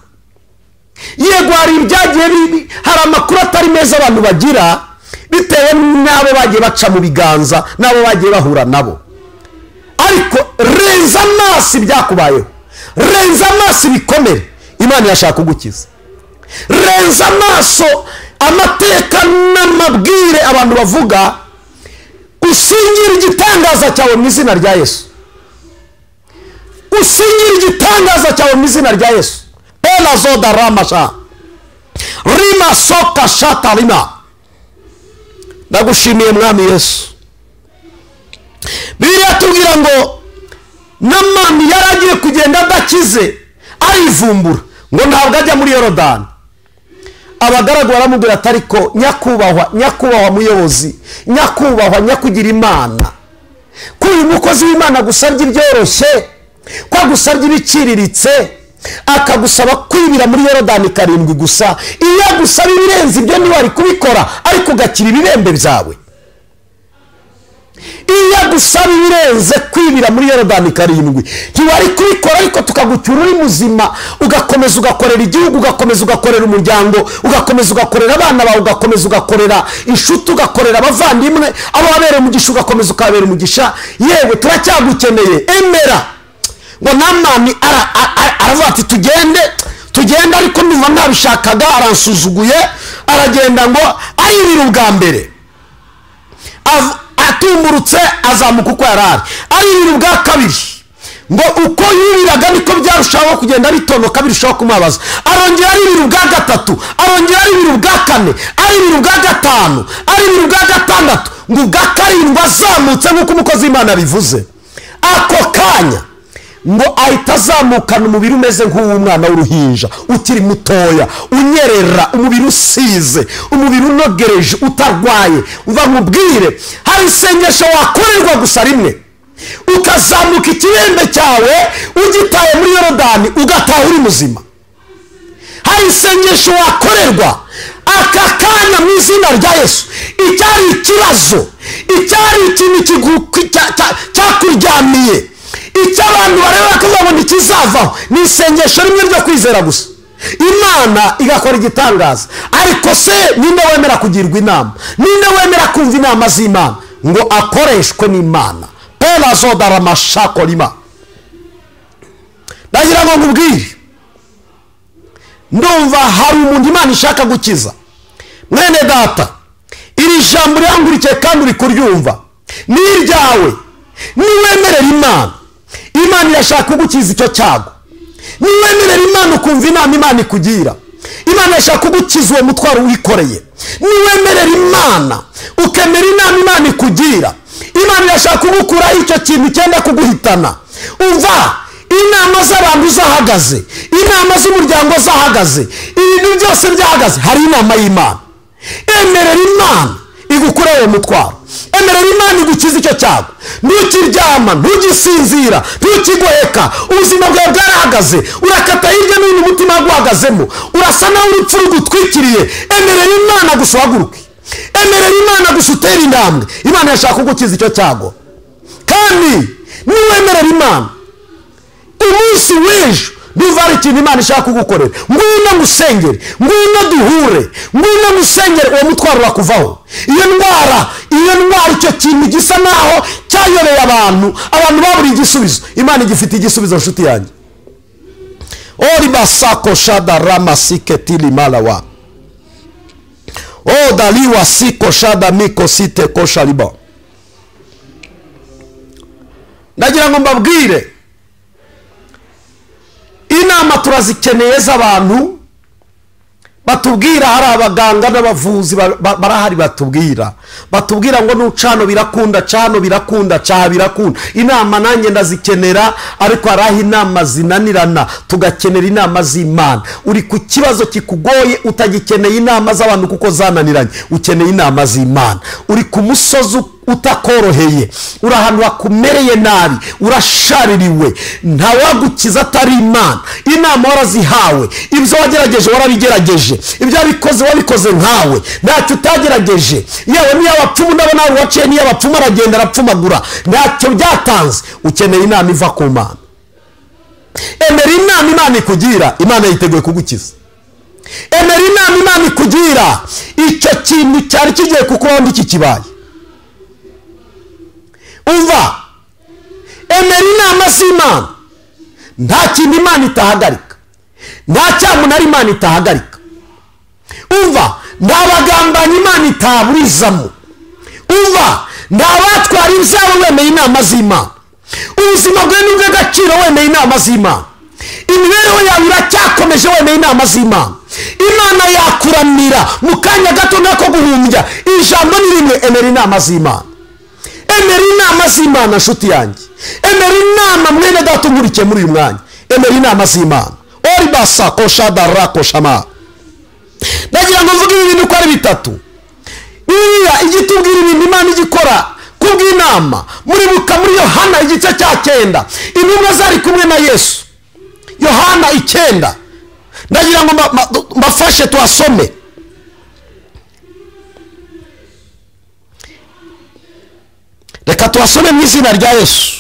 Yego hari ibyagiye bibi, hari amakuru atari meza abantu bagira bitewe n'abo bagiye baca mu biganza, n'abo bagiye bahura nabo. Ariko renza amaso ibyakubayeho, renza amaso ibikomere, Imana irashaka kugukiza. Renza amaso amateka n'amabwire abantu bavuga, usingira igitangaza cyawe mu izina rya Yesu. Usingira igitangaza cyawe mu izina rya Yesu. Ela zoda ramasha rima soka shata rima. Ndagushimiye Mwami Yesu. Bibiliya tubwira ngo Namani yaragiye kugenda adakize, arivumbura ngo ntabwo ajya muri Yorodani. Abagaragu baramubwira ati ariko nyakubahwa, nyakubahwa muyobozi, nyakubahwa nyakugira Imana, ko uyu mukozi w'Imana agusabye ibyoroshye, ko agusabye ibiciriritse, akagusaba kwibira muri Yorodani 7 gusa, iyo agusaba ibirenze ibyo ntiwari kubikora, ariko ugakira ibibembe byawe. Iyo agusaba ibirenze kwibira muri Yorodani 7 ntiwari kubikora, ariko tukagucyura uri muzima, ugakomeza ugakorera igihugu, ugakomeza ugakorera umuryango, ugakomeza ugakorera abana bawe, ugakomeza ugakorera inshuti, ugakorera abavandimwe, abo wabereye umugisha ugakomeza ukabera umugisha. Yewe turacyagukeneye, emera. Ngo Namani aravuga ati tugende, tugende, ariko ndumva ntabishakaga, aransuzuguye. Aragenda ngo aribira ubwa mbere, atumurutse azamuka uko yarari, aribira ubwa kabiri, ngo uko yibiraga niko byarushaho kugenda bitonoka, birushaho kumubabaza. Arongera aribira ubwa gatatu, arongera aribira ubwa kane, aribira ubwa gatanu, aribira ubwa gatandatu, ngo ubwa karindwi azamutse nk'uko umukozi w'Imana abivuze. Ako kanya ngo ahita azamukana umubiri umeze nk'uw'umwana w'uruhinja ukiri mutoya, unyerera, umubiri usize, umubiri unogereje, utarwaye. Umva nkubwire, hari isengesho wakorerwa gusa rimwe, ukazamuka ikibembe cyawe ugitaye muri Yorodani, ugataha uri muzima. Hari isengesho wakorerwa aka kanya mu izina rya Yesu, icyari ikibazo, icyari ikintu cyakuryamiye, icyo abantu bareba bakazabona ikizavaho, ni isengesho rimwe ryo kwizera gusa, Imana igakora igitangaza. Ariko se ninde wemera kugirwa inama? Ninde wemera kumva inama z'Imana ngo akoreshwe n'Imana? Pela zoda ramashako lima. Ndagira ngo nkubwire, ndumva hari umuntu Imana ishaka gukiza. Mwene data, iri jambo rirangurikiye kandi uri kuryumva, ni iryawe. Niwemerera Imana, Imana irashaka kugukiza icyo cyago. Niwemerera Imana ukumva inama Imana ikugira, Imana irashaka kugukiza uwo mutwaro wikoreye. Niwemerera Imana ukemera inama Imana ikugira, Imana irashaka kugukuraho icyo kintu cyenda kuguhitana. Umva, inama z'abantu zahagaze, inama z'umuryango zahagaze, ibintu byose byahagaze, hari inama y'Imana. Emerera Imana igukure uwo mutwaro, emerera Imana igukize icyo cyago. Ntukiryama, ntugisinzira, ntukigoheka, ubuzima bwawe bwarahagaze, urakata hirya no hino, umutima guhagazemo, urasa naho urupfu rugutwikiriye. Emerera Imana gusa uhaguruke, emerera Imana gusa utere intambwe. Imana irashaka kugukiza icyo cyago. Kandi niwemerera Imana, umunsi w'ejo ndumva hari ikintu Imana ishaka kugukorera. Ngwino ngusengere, ngwino duhure, ngwino ngusengere, uwo mutwaro urakuvaho. Iyo ndwara, iyo ndwara, icyo kintu gisa naho cyayobereye abantu, abantu baburiye igisubizo, Imana igifite igisubizo nshuti yanjye. Ori basako shada ramasike tili malawa. O daliwa siko shada miko site kosha liba. Ndagira ngo mbabwire, inama turazikeneye z'abantu batubwira. Hari abaganga n'abavuzi barahari batubwira, Batubwira ngo nucano birakunda, cano birakunda, cyaha birakunda. Inama nanjye ndazikenera, ariko hari aho inama zinanirana, tugakenera inama z'Imana. Uri ku kibazo kikugoye, utagikeneye inama z'abantu kuko zananiranye, ukeneye inama z'Imana. Uri ku musozi utakoroheye, uri ahantu hakumereye nabi, urashaririwe, ntawagukiza atari Imana. Inama warazihawe, ibyo wagerageje warabigerageje, ibyo wabikoze wabikoze nkawe, ntacyo utagerageje. Yewe niyo abapfumu ndabona waciye, niyo abapfumu aragenda arapfumagura, ntacyo byatanze. Ukeneye inama iva ku Mana. Emera inama Imana ikugira, Imana yiteguye kugukiza. Emera inama Imana ikugira, icyo kintu cyari kigiye kukubaho ndiki kibaye. Umva, emera inama z'Imana. Nta kintu Imana itahagarika, nta cyamunara Imana itahagarika. Umva, nta bagambanyi Imana itaburizamo. Umva, nta batwara ibyabo wemeye inama z'Imana. Ubuzima bwawe ni ubw'agaciro wemeye inama z'Imana. Imibereho yawe iracyakomeje wemeye inama z'Imana. Imana yakuramira mu kanya gato nako guhumbya. Ijambo ni rimwe, emera inama z'Imana. Emera inama z'Imana nshuti yanjye. Emera inama mwene data unkurikiye muri uyu mwanya. Emera inama z'Imana. Oribasa koshadara koshama. Ndagira ngo mvuge ibi bintu uko ari bitatu. Bibiliya igitubwira ibintu Imana igikora kubw'inama. Muribuka muri Yohana igice cya 9, intumwa zari kumwe na Yesu. Yohana 9. Ndagira ngo mbafashe tuhasome. Reka tuhasome mu izina rya Yesu.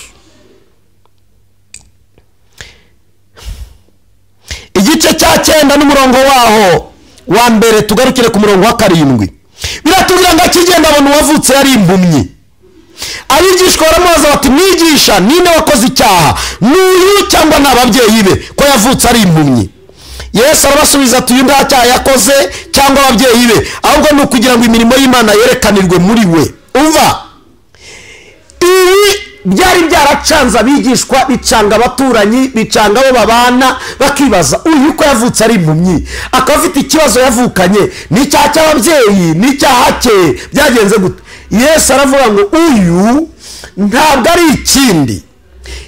Igice cya 9 n'umurongo waho wa mbere tugarukire ku murongo wa 7. Biratubwira ngo akigenda abona uwavutse yari impumyi. Abigishwa baramubaza bati, mwigisha, ninde wakoze icyaha, n'uyu cyangwa n'ababyeyi be, ko yavutse ari impumyi? Yesu arabasubiza ati, uyu nta cyaha yakoze cyangwa ababyeyi be, ahubwo ni ukugira ngo imirimo y'Imana yerekanirwe muri we. Umva, ibi byari byaracanze abigishwa, bicanga abaturanyi, bicanga abo babana, bakibaza uyu ko yavutse ari impumyi, akaba afite ikibazo yavukanye, ni icyaha cy'ababyeyi, ni icyaha cye, byagenze gute? Yesu aravuga ngo uyu ntabwo ari ikindi,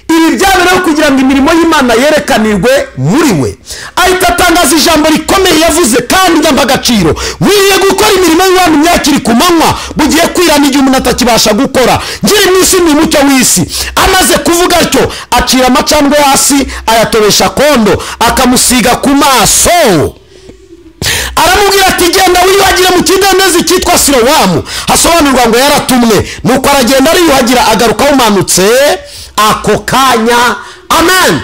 ibi byabereho kugira ngo imirimo y'Imana yerekanirwe muri we. Ahita atangaza ijambo rikomeye yavuze kandi ryamba agaciro: nkwiye gukora imirimo y'Imana imyakiri ku manywa, bugiye kwira n'igihe umuntu atakibasha gukora. Ngiri mu isi ni umucyo w'isi. Amaze kuvuga atyo, acira amacandwe hasi, ayatobesha kondo, akamusiga ku maso. Aramubwira ati, genda wiyuhagire mu kidendezi cyitwa Silowamu, hasobanurwa ngo yaratumwe. Nuko aragenda ariyuhagira, agaruka awumanutse ako kanya. Amen.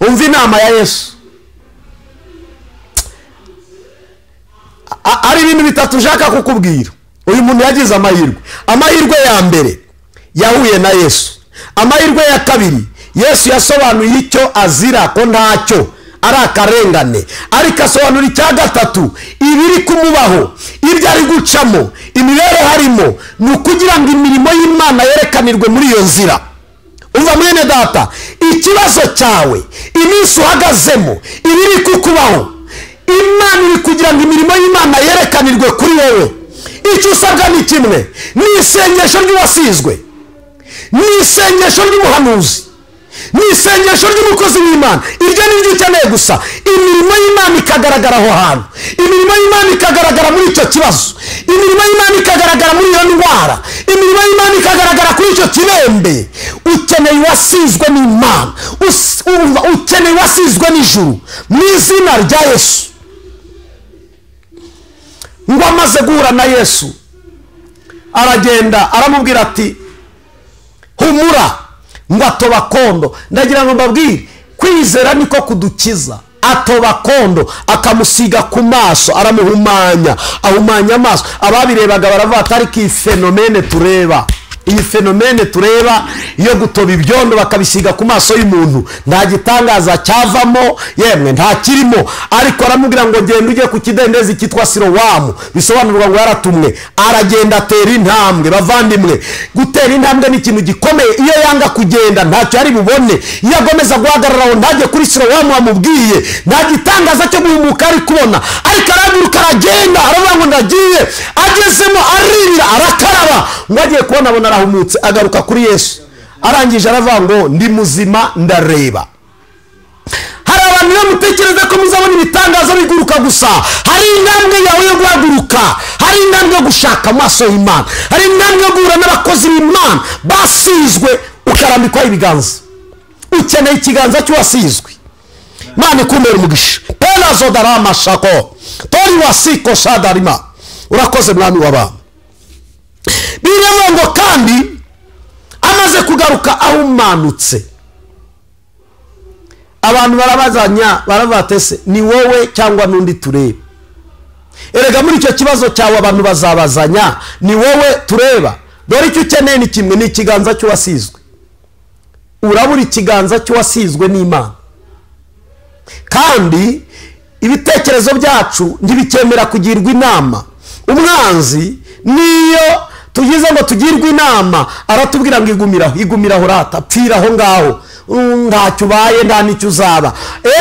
Umva inama ya Yesu. Ari ibintu bitatu nshaka kukubwira. Uyu muntu yagize amahirwe. Amahirwe ya mbere, yahuye na Yesu. Amahirwe ya kabiri, Yesu yasobanuye icyo azira ko ntacyo ari akarengane, ariko asobanura icya gatatu, ibiri kumubaho, ibyo ari gucamo, imibereho harimo, ni ukugira ngo imirimo y'Imana yerekanirwe muri iyo nzira. Umva mwene data, ikibazo cyawe, iminsi uhagazemo, ibiri kukubaho, Imana iri kugira ngo imirimo y'Imana yerekanirwe kuri wowe. Icyo usabwa ni kimwe, ni isengesho ry'uwasizwe, ni isengesho ry'umuhanuzi, ni isengesho ry'umukozi w'Imana. Iryo ni ryo ukeneye gusa. Imirimo y'Imana ikagaragara aho hantu, imirimo y'Imana ikagaragara muri icyo kibazo, imirimo y'Imana ikagaragara muri iyo ndwara, imirimo y'Imana ikagaragara kuri icyo kirembe. Ukeneye uwasizwe n'Imana, ukeneye uwasizwe n'ijuru, mu izina rya Yesu. Ngo amaze guhura na Yesu, aragenda aramubwira ati, humura, ngo atoba kondo. Ndagira ngo mbabwire, kwizera niko kudukiza. Atoba kondo, akamusiga ku maso, aramuhumanya, ahumanya amaso. Ababirebaga baravuga ati, ariko iyi fenomene tureba Iyi phénomène tureba iyo gutoba ibyondo bakabisiga ku maso y'umuntu, nta gitangaza cyavamo, yemwe nta kirimo. Ariko aramubwira ngo genda ujye ku kidendezi cyitwa Silowamu, bisobanurwa ngo yaratumwe. Aragenda atera intambwe. Bavandimwe, gutera intambwe ni ikintu gikomeye. Iyo yanga kugenda ntacyo ari bubone. Iyo agomeza guhagarara aho ntajye kuri Silowamu amubwiye, nta gitangaza cyo guhumuka ari kubona. Ariko arahaguruka aragenda, aravuga ngo ndagiye. Agezemo aririra, arakaraba, ngo agiye kubona abona arahumutse, agaruka kuri Yesu. Arangije aravuga ngo ndi muzima ndareba. Hari abantu iyo mutekereza ko muzabona ibitangaza biguruka gusa, hari intambwe yawe yo guhaguruka, hari intambwe yo gushaka amaso y'Imana, hari intambwe yo guhura n'abakozi b'Imana basizwe, ukarambikwaho ibiganza. Ukeneye ikiganza cy'uwasizwe. Imana ikumere umugisha. Pelazo darama shako tori wasiko shadarima. Urakoze mwami w'abami. Biravuga ngo kandi amaze kugaruka ahumanutse, abantu barabazanya, barabatese ni wowe cyangwa n'undi tureba. Erega muri icyo kibazo cyawe abantu bazabazanya, ni wowe tureba. Dore icyo ukeneye ni kimwe, ni ikiganza cy'uwasizwe. Urabura ikiganza cy'uwasizwe n'Imana. Kandi ibitekerezo byacu ntibikemera kugirwa inama. Umwanzi niyo tugize ngo tugirwe inama, aratubwira ngo igumiraho, igumiraho rata, pfira aho ngaho, ntacyo ubaye, nta n'icyo uzaba.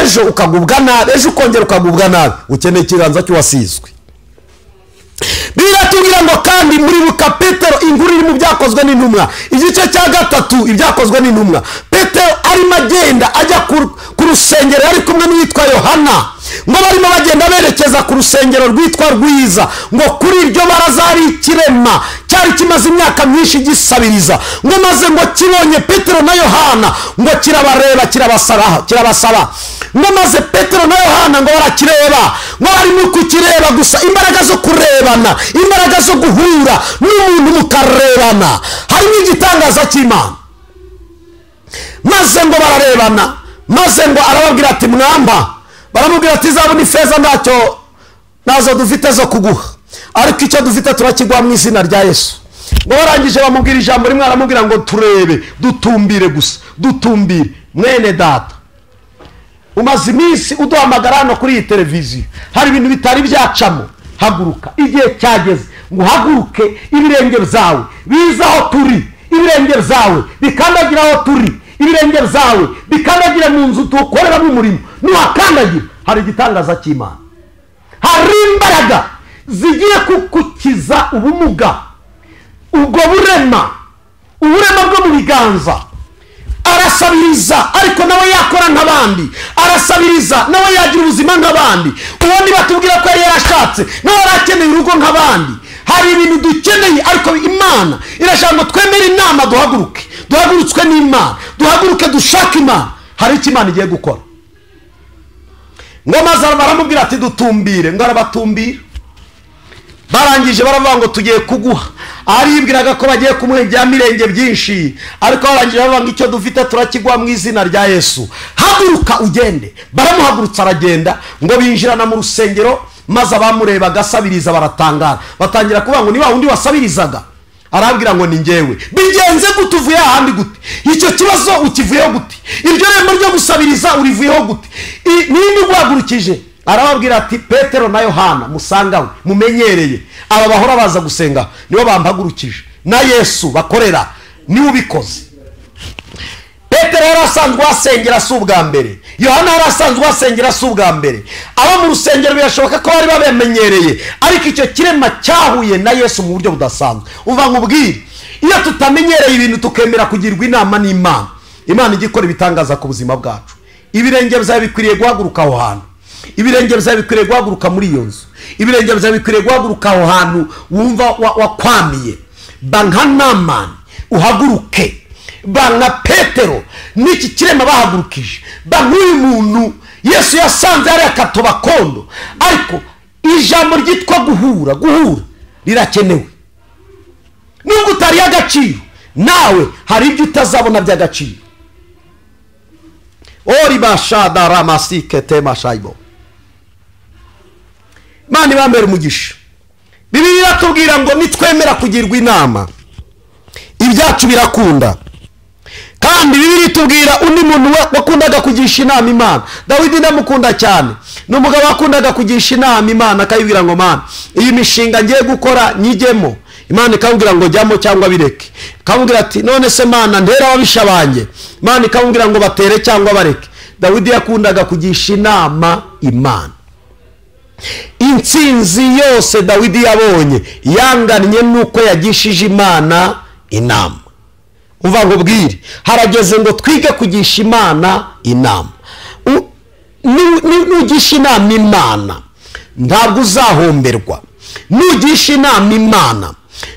Ejo ukagubwa nabi, ejo ukongera ukagubwa nabi. Ukeneye ikiganza cy'uwasizwe. Biratubwira ngo kandi muri Luka Petero, inkuru iri mu byakozwe n'intumwa, igice cya 3, ibyakozwe n'intumwa. Petero arimo agenda ajya ku rusengero, ari kumwe n'uwitwa Yohana. Ngo barimo bagenda berekeza ku rusengero rwitwa Rwiza, ngo kuri iryo baraza hari ikirema cyari kimaze imyaka myinshi gisabiriza. Ngo maze ngo kibonye Petero na Yohana, ngo kirabareba, kirabasaba. Ngo maze Petero na Yohana ngo barakireba, ngo barimo kukireba gusa. Imbaraga zo kurebana, imbaraga zo guhura n'umuntu mukarebana, harimo igitangaza cy'Imana. Maze ngo bararebana, maze ngo arababwira ati mwamba. Baramubwira ati zabu ni feza ntacyo nazo dufite zo kuguha, ariko icyo dufite turakigwa mu izina rya Yesu. Ngo barangije bamubwira ijambo rimwe, aramubwira ngo turebe, dutumbire gusa, dutumbire. Mwene data, umaze iminsi uduhamagara hano kuri iyi televiziyo, hari ibintu bitari byacamo. Haguruka, igihe cyageze ngo uhaguruke, ibirenge byawe bize aho turi, ibirenge byawe bikandagira aho turi, ibirenge byawe bikandagira mu nzu dukoreramo umurimo. Nuhakandagira hari igitangaza cy'Imana, hari imbaraga zigiye kukukiza ubumuga, ubwo burema, uburema bwo mu biganza. Arasabiriza ariko nawe yakora nk'abandi, arasabiriza nawe yagira ubuzima nk'abandi. Ubundi batubwira ko yari yarashatse, nawe arakeneye urugo nk'abandi. Hari ibintu dukeneye, ariko Imana irashaka ngo twemere inama, duhaguruke, duhagurutswe n'Imana, duhaguruke dushake Imana. Hari icyo Imana igiye gukora. Ngo maze baramubwira ati dutumbire, ngo arabatumbira. Barangije baravuga ngo tugiye kuguha. Aribwiraga ko bagiye kumuha ibya mirenge byinshi, ariko barangije baravuga ngo icyo dufite turakigwa mu izina rya Yesu. Haguruka ugende. Baramuhagurutsa aragenda, ngo binjirana mu rusengero, maze abamurebaga asabiriza baratangara. Batangira kuvuga ngo niba undi wasabirizaga. Arabwira ngo ni njyewe. Bigenze gute, uvuye ahandi gute? Icyo kibazo ukivuyeho gute? Iryo rembo ryo gusabiriza urivuyeho gute? Ninde uguhagurukije? Arababwira ati Petero na Yohana musangawe mumenyereye, aba bahora baza gusenga nibo bampagurukije, na Yesu bakorera niwe ubikoze. Petero yari asanzwe asengera si ubwa mbere, Yohana yari asanzwe asengera si ubwa mbere. Abo mu rusengero birashoboka ko bari babemenyereye, ariko icyo kirema cyahuye na Yesu mu buryo budasanzwe. Umva nkubwire, iyo tutamenyereye ibintu tukemera kugirwa inama n'Imana, Imana ijya ikora ibitangaza ku buzima bwacu. Ibirenge byawe bikwiriye guhaguruka aho hantu, ibirenge byawe bikwiriye guhaguruka muri iyo nzu, ibirenge byawe bikwiriye guhaguruka aho hantu wumva wakwamiye. Ba nka Namani uhaguruke, ba nka Petero n'iki kirema bahagurukije, ba nk'uyu muntu Yesu yasanze ari akatobakondo. Ariko ijambo ryitwa guhura, guhura rirakenewe. Nubwo utari agaciro, nawe hari ibyo utazabona by'agaciro. Ori bashada ramasike tema shaibo. Imana ibambere umugisha. Bibiliya iratubwira ngo nitwemera kugirwa inama, Ibyacu birakunda. Kandi Bibiliya itubwira undi muntu wakundaga kugisha inama Imana. Dawidi ndamukunda cyane, ni umugabo wakundaga kugisha inama Imana, akayibwira ngo Mana, iyi mishinga ngiye gukora nyijyemo. Imana ikamubwira ngo jyamo cyangwa bireke. Ikamubwira ati none se Mana ndera ababisha banjye. Imana ikamubwira ngo batere cyangwa bareke. Dawidi yakundaga kugisha inama Imana. Intsinzi yose Dawidi yabonye yangannye nuko yagishije Imana inama. Umva ngo bwire, harageze ngo twige kugisha Imana inama. Nugisha inama Imana ntabwo uzahomberwa. Nugisha inama Imana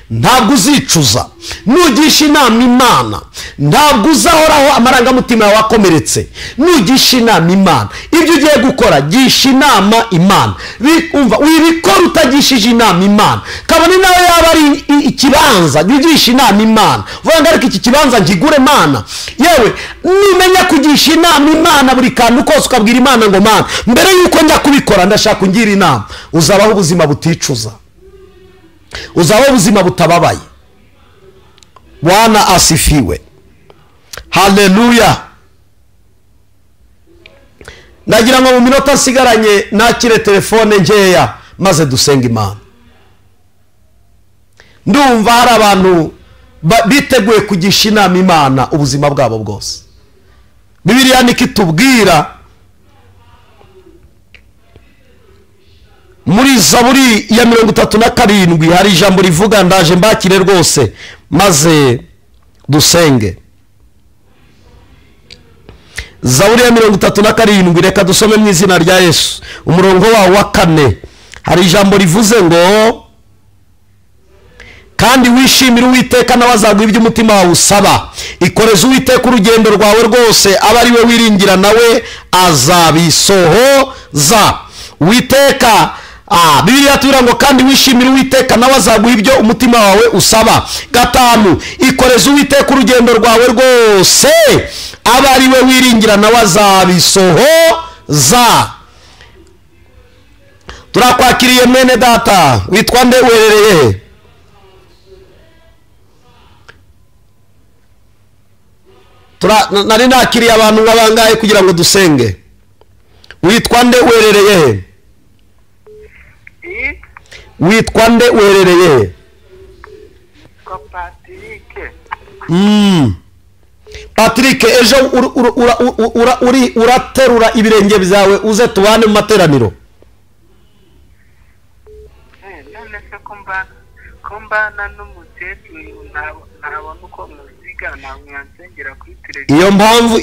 ntabwo uzicuza. Nugisha inama Imana ntabwo uzahoraho amarangamutima yawe akomeretse. Nugisha inama Imana, ibyo ugiye gukora gisha inama Imana. Umva, wibikora utagishije inama Imana. Kabone nawe yaba ari ikibanza, ugisha inama Imana, uvuga ngo ariko iki kibanza nkigure Mana. Yewe numenya kugisha inama Imana buri kantu kose, ukabwira Imana ngo Mana, mbere yuko njya kubikora ndashaka ungira inama, uzabaho ubuzima buticuza, uzabaho ubuzima butababaye. Bwana asifiwe. Haleluya. Ndagira ngo mu minota nsigaranye nakire telefone nkeya maze dusenga Imana. Ndumva hari abantu biteguye kugisha inama Imana ubuzima bwabo bwose. Bibiliya niko itubwira muri Zaburi ya 37, hari ijambo rivuga, ndaje mbakire rwose maze dusenge. Zaburi ya 37, reka dusome mu izina rya Yesu, umurongo wawo wa 4. Hari ijambo rivuze ngo kandi wishimire Uwiteka nawe azaguha ibyo umutima wawe usaba. Ikoreze Uwiteka urugendo rwawe rwose, abe ari we wiringira nawe azabisohoza. Uwiteka, Bibiliya itubwira ngo kandi wishimire Uwiteka nawe azaguha ibyo umutima wawe usaba. 5, ikoreze Uwiteka urugendo rwawe rwose, abe ari we wiringira nawe azabisohoza. Turakwakiriye mwene data, witwa nde, uherereye he? Nari nakiriye abantu nk'abangahe kugira ngo dusenge. Witwa nde, uherereye he? Witwa nde, uherereye he? Patrick, ejo uraterura ibirenge byawe uze tubane mu materaniro.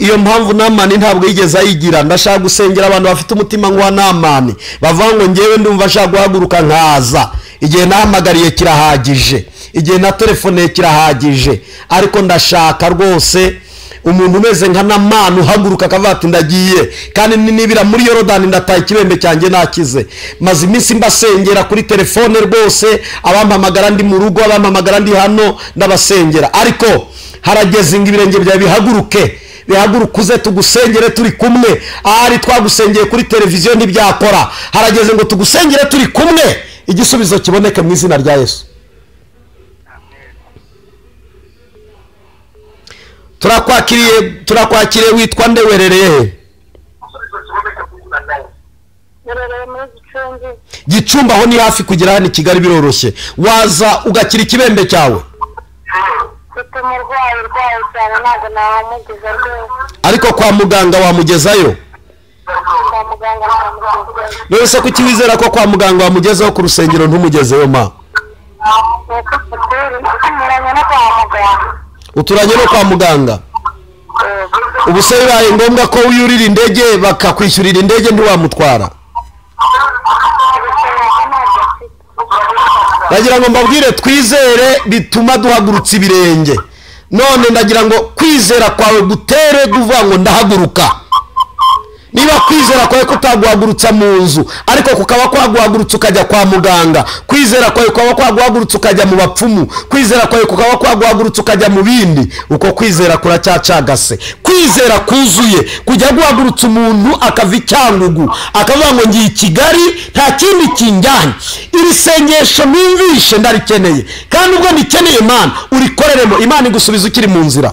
Iyo mpamvu Namani ntabwo yigeze ayigira. Ndashaka gusengera abantu bafite umutima nk'uwa Namani, bavuga ngo ngewe ndumva ashaka guhaguruka nkaza. Igihe nahamagariye kirahagije, igihe na telefone kirahagije, ariko ndashaka rwose umuntu umeze nka Namani uhaguruka akavuga ati ndagiye, kandi nibira muri Yorodani ndataye ikibembe cyanjye nakize. Maze iminsi mbasengera kuri telefone rwose, abampamagara ndi mu rugo, abampamagara ndi hano, ndabasengera. Ariko harageze ngo ibirenge byawe bihaguruke, bihaguruke uze tugusengere turi kumwe. Ahari twagusengeye kuri televiziyo ntibyakora, harageze ngo tugusengere turi kumwe, igisubizo kiboneke mu izina rya Yesu. Turakwakiriye, witwa nde, uherereye he? Gicumbi. Aho ni hafi kugera hano i Kigali biroroshye, waza ugakira ikibembe cyawe. Ariko kwa muganga wamugezayo? None se kuki wizera ko kwa muganga wamugezaho, ku rusengero ntumugezeyo ma? Uturanye no kwa muganga. Ubu se bibaye ngombwa ko wiyurira indege bakakwishyurira indege ntiwamutwara? Ndagira ngo mbabwire, twizere bituma duhagurutsa ibirenge. None ndagira ngo kwizera kwawe gutere kuvuga ngo ndahaguruka. Niba kwizera kwawe kutaguhagurutsa mu nzu, ariko kukaba kwaguhagurutsa ukajya kwa muganga, kwizera kwawe kukaba kwaguhagurutsa ukajya mu bapfumu, kwizera kwawe kukaba kwaguhagurutsa ukajya mu bindi, uko kwizera kuracyacagase. Kwizera kuzuye kujya guhagurutsa umuntu akava i Cyangugu akavuga ngo ngiye i Kigali nta kindi kinjyanye, iri sengesho numvishe ndarikeneye, kandi ubwo ndikeneye Imana urikoreremo. Imana igusubiza ukiri mu nzira.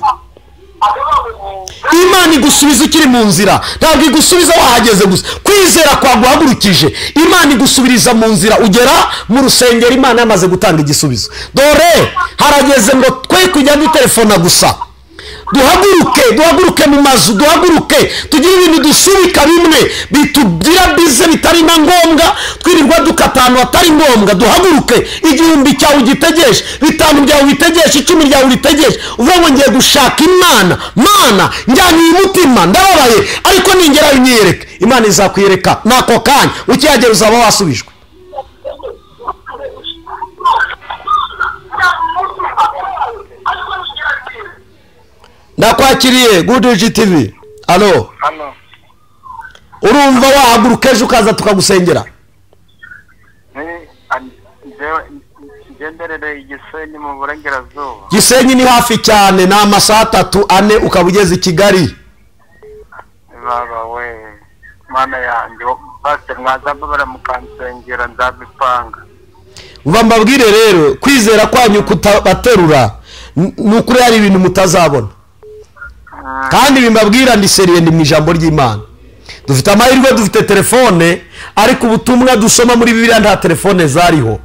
Imana igusubiza ukiri mu nzira, ntabwo igusubiza wahageze gusa. Kwizera kwaguhagurukije, Imana igusubiriza mu nzira, ugera mu rusengero Imana yamaze gutanga igisubizo. Dore harageze ngo twe kujya dutelefona gusa, duhaguruke, duhaguruke mu mazu, duhaguruke tugire ibintu dusubika bimwe bitugira bize bitari na ngombwa, twirirwa dukata ahantu hatari ngombwa. Duhaguruke, 1000 cyawe ugitegeshe, 5 byawe ubitegeshe, 10 ryawe uritegeshe, uvuga ngo ngiye gushaka Imana. Mana njyanye uyu mutima ndababaye, ariko ningerayo unyiyereke. Imana izakwiyereka nako kanya, ukihagera uzaba wasubijwe. Ndakwakiriye Good TV. Alo. Urumva wahaguruka ejo ukaza tukagusengera? Gisenyi ni hafi cyane, ni amasaha 3 4 ukaba ugeze i Kigali. Baba we mana yanjye, base mwazababara mukansengera nzabipanga. Uva mbabwire rero, kwizera kwanyu kutabaterura ni ukuri hari ibintu mutazabona. Kandi bimbabwira ndi seriye, ndi mu ijambo ry'Imana. Dufite amahirwe, dufite telefone, ariko ubutumwa dusoma muri Bibiliya nta telefone zariho.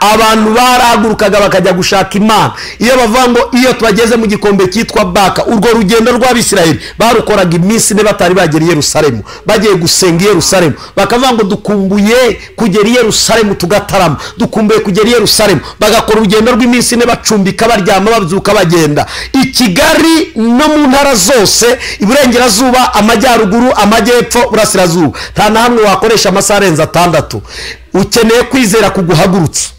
Abantu barahagurukaga bakajya gushaka Imana. Iyo bavuga ngo iyo twageze mu gikombe cyitwa Baka, urwo rugendo rw'Abisirayeli barukoraga iminsi ine batari bagera i Yerusalemu, bagiye gusenga i Yerusalemu, bakavuga ngo dukumbuye kugera i Yerusalemu tugatarama, dukumbuye kugera i Yerusalemu. Bagakora urugendo rw'iminsi ine bacumbika, baryama, babyuka, bagenda. I Kigali no mu ntara zose, iburengerazuba, amajyaruguru, amajyepfo, burasirazuba, nta na hamwe wakoresha amasaha arenze 6. Ukeneye kwizera kuguhagurutsa.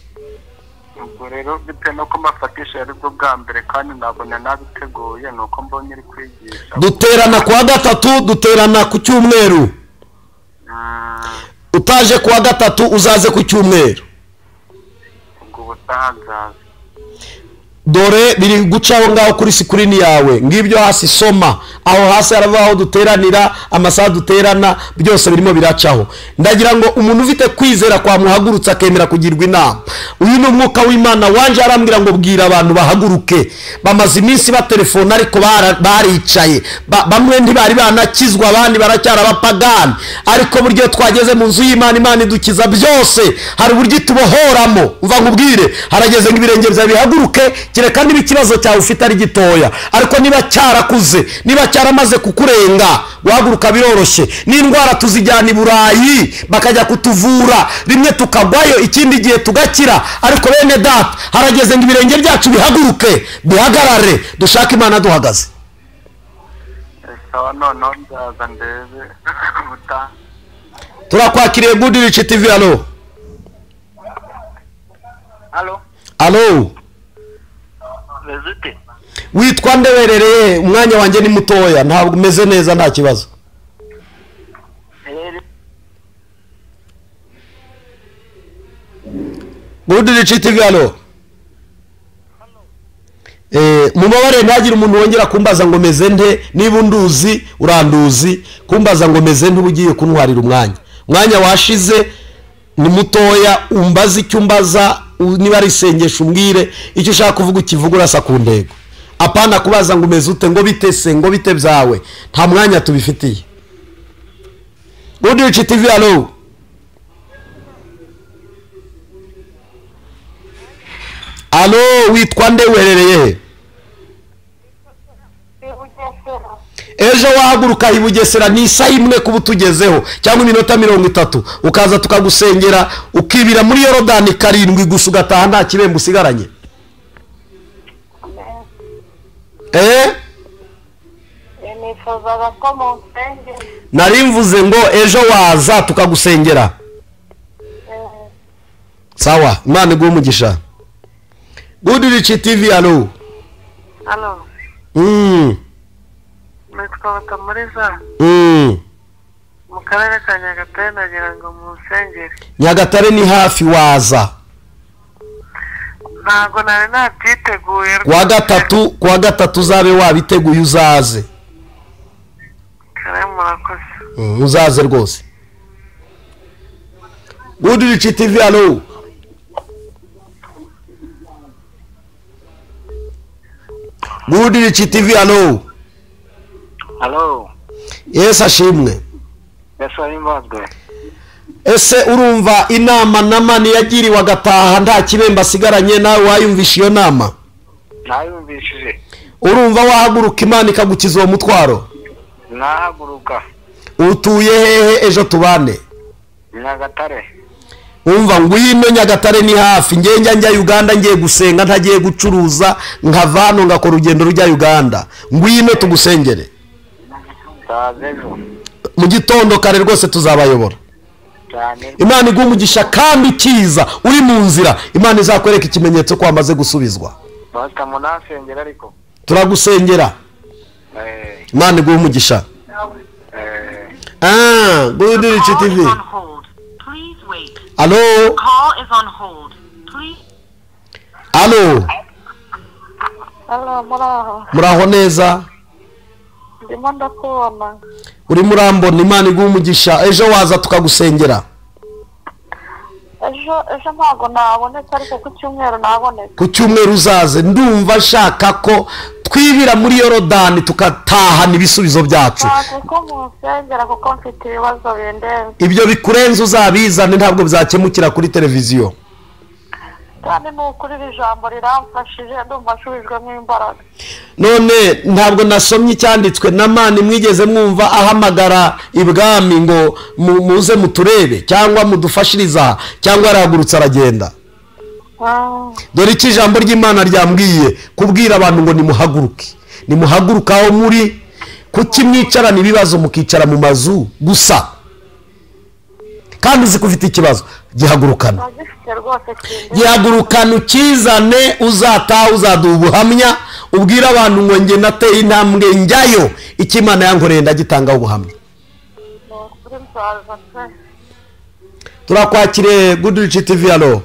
Rero bitewe nuko mbafatisha ari bwo bwa mbere kandi nabona nabiteguye, nuko mbonye iri kwigisha. Duterana kuwa gatatu, duterana ku cyumweru. Utaje kuwa gatatu uzaze ku cyumweru. Ubwo ubutaha nzaza. Dore biri guca aho ngaho kuri sikirini yawe, ngibyo hasi soma, aho hasi haravuga aho duteranira, amasaha duterana, byose birimo biracaho. Ndagira ngo umuntu ufite kwizera kwamuhagurutsa akemera kugirwa inama. Uyu ni umwuka w'Imana wanje arambwira ngo bwira abantu bahaguruke. Bamaze iminsi batelefona ariko baricaye, bamwe ntibari banakizwa, abandi baracyari abapagani, ariko buryo twageze mu nzu y'Imana, Imana idukiza byose. Hari uburyo itubohoramo. Umva nkubwire, harageze ngo ibirenge byawe bihaguruke. Kereka niba ikibazo cyawe ufite ari gitoya, ariko niba cyarakuze, niba cyaramaze kukurenga, guhaguruka biroroshye. N'indwara tuzijyana i Burayi bakajya kutuvura, rimwe tukagwayo, ikindi gihe tugakira. Ariko bene data, harageze ngo ibirenge byacu bihaguruke, bihagarare, dushake Imana duhagaze. Sawa, noneho nzaza ndebe ubutaha. Turakwakiriye Good Rich TV. Alo. Alo. Alo. Witwa nde werereye? Umwanya wanjye ni mutoya, ntabwo umeze neza, nta kibazo. Good Rich TV. Alo. Mubabare ntagire umuntu wongera kumbaza ngo meze nte. Niba unduzi uranduzi, kumbaza ngo meze nte ugiye kuntwarira umwanya. Umwanya washize ni mutoya, umbaza icyo umbaza, niba ari isengesho umbwire icyo ushaka kuvuga ukivuga urasa ku ntego. Apana kubaza ngo umeze ute, ngo bitese, ngo bite byawe, nta mwanya tubifitiye. Good Rich TV. Alo. Alo, witwa nde uherereye he? Ejo wahaguruka i Bugesera ni isaha imwe kuba utugezeho, cyangwa iminota 30, ukaza tukagusengera, ukibira muri Yorodani 7 gusa, ugataha nta kibembe usigaranye. Nari mvuze ngo ejo waza tukagusengera. Sawa, Imana iguhe umugisha. Good Rich TV. Alo. Alo. Nitwa Batamuriza. Mu karere ka Nyagatare, nagira ngo munsengere. Nyagatare ni hafi, waza? Ntabwo nari nabyiteguye. Kuwa gatatu uzabe wabiteguye uzaze. Kare, murakoze. Uzaze rwose. Goodrich TV, allo? Goodrich TV, allo? Halo. Yesu ashimwe. Yesu ahimbazwe. Ese urumva inama Namani yagiriwe agataha nta kibembe asigaranye, nawe wayumvisha iyo nama? Nayumvishije. Urumva wahaguruka Imana ikagukiza uwo mutwaro? Nahaguruka. Utuye hehe ejo tubane? Nyagatare. Umva, ngwino Nyagatare ni hafi. Njye njya Uganda ngiye gusenga, ntagiye gucuruza, nkava hano ngakora urugendo rujya Uganda. Ngwino tugusengere. Nzaza ejo. Mu gitondo kare rwose tuzabayobora. Cyane. Imana iguhe umugisha, kandi ikiza uri mu nzira Imana izakwereka ikimenyetso ko wamaze gusubizwa. Pastor, munasengera ariko. Turagusengera. Imana iguhe umugisha. Goodrich Call TV. is on hold. Please wait. Allo? Call is on hold. Please. Allo? Halo, muraho? Muraho neza. Ndimo ndakubona. Urimo urambona, Imana iguhe umugisha. Ejo waza tukagusengera? Ejo ntabwo nabonetse, ariko ku cyumweru nabonetse. Ku cyumweru uzaze. Ndumva nshaka ko twibira muri Yorodani tugatahana ibisubizo byacu. Nshaka ko munsengera kuko mfite ibibazo bindenze. Ibyo bikurenze uzabizane, ntabwo bizakemukira kuri televiziyo. Kandi ni ukuri iri jambo riramfashije, ndumva nshubijwemo imbaraga. None ntabwo nasomye icyanditswe? Namani mwigeze mwumva ahamagara ibwami ngo muze muturebe cyangwa mudufashirize aha, cyangwa arahagurutse aragenda? Dore icyo ijambo ry'Imana ryambwiye kubwira abantu ngo nimuhaguruke, nimuhaguruke aho muri. Kuki mwicarana ibibazo, mukicara mu mazu gusa, kandi uzi ko ufite ikibazo? Gihagurukana. Ndagifite rwose kindenze. Gihagurukana ukizane, uzataha uzaduha ubuhamya, ubwire abantu ngo njye nateye intambwe njyayo, icyo Imana yankoreye ndagitangaho ubuhamya. Ni ukuri nzaza pe. Turakwakiriye. Goodrich TV, allo?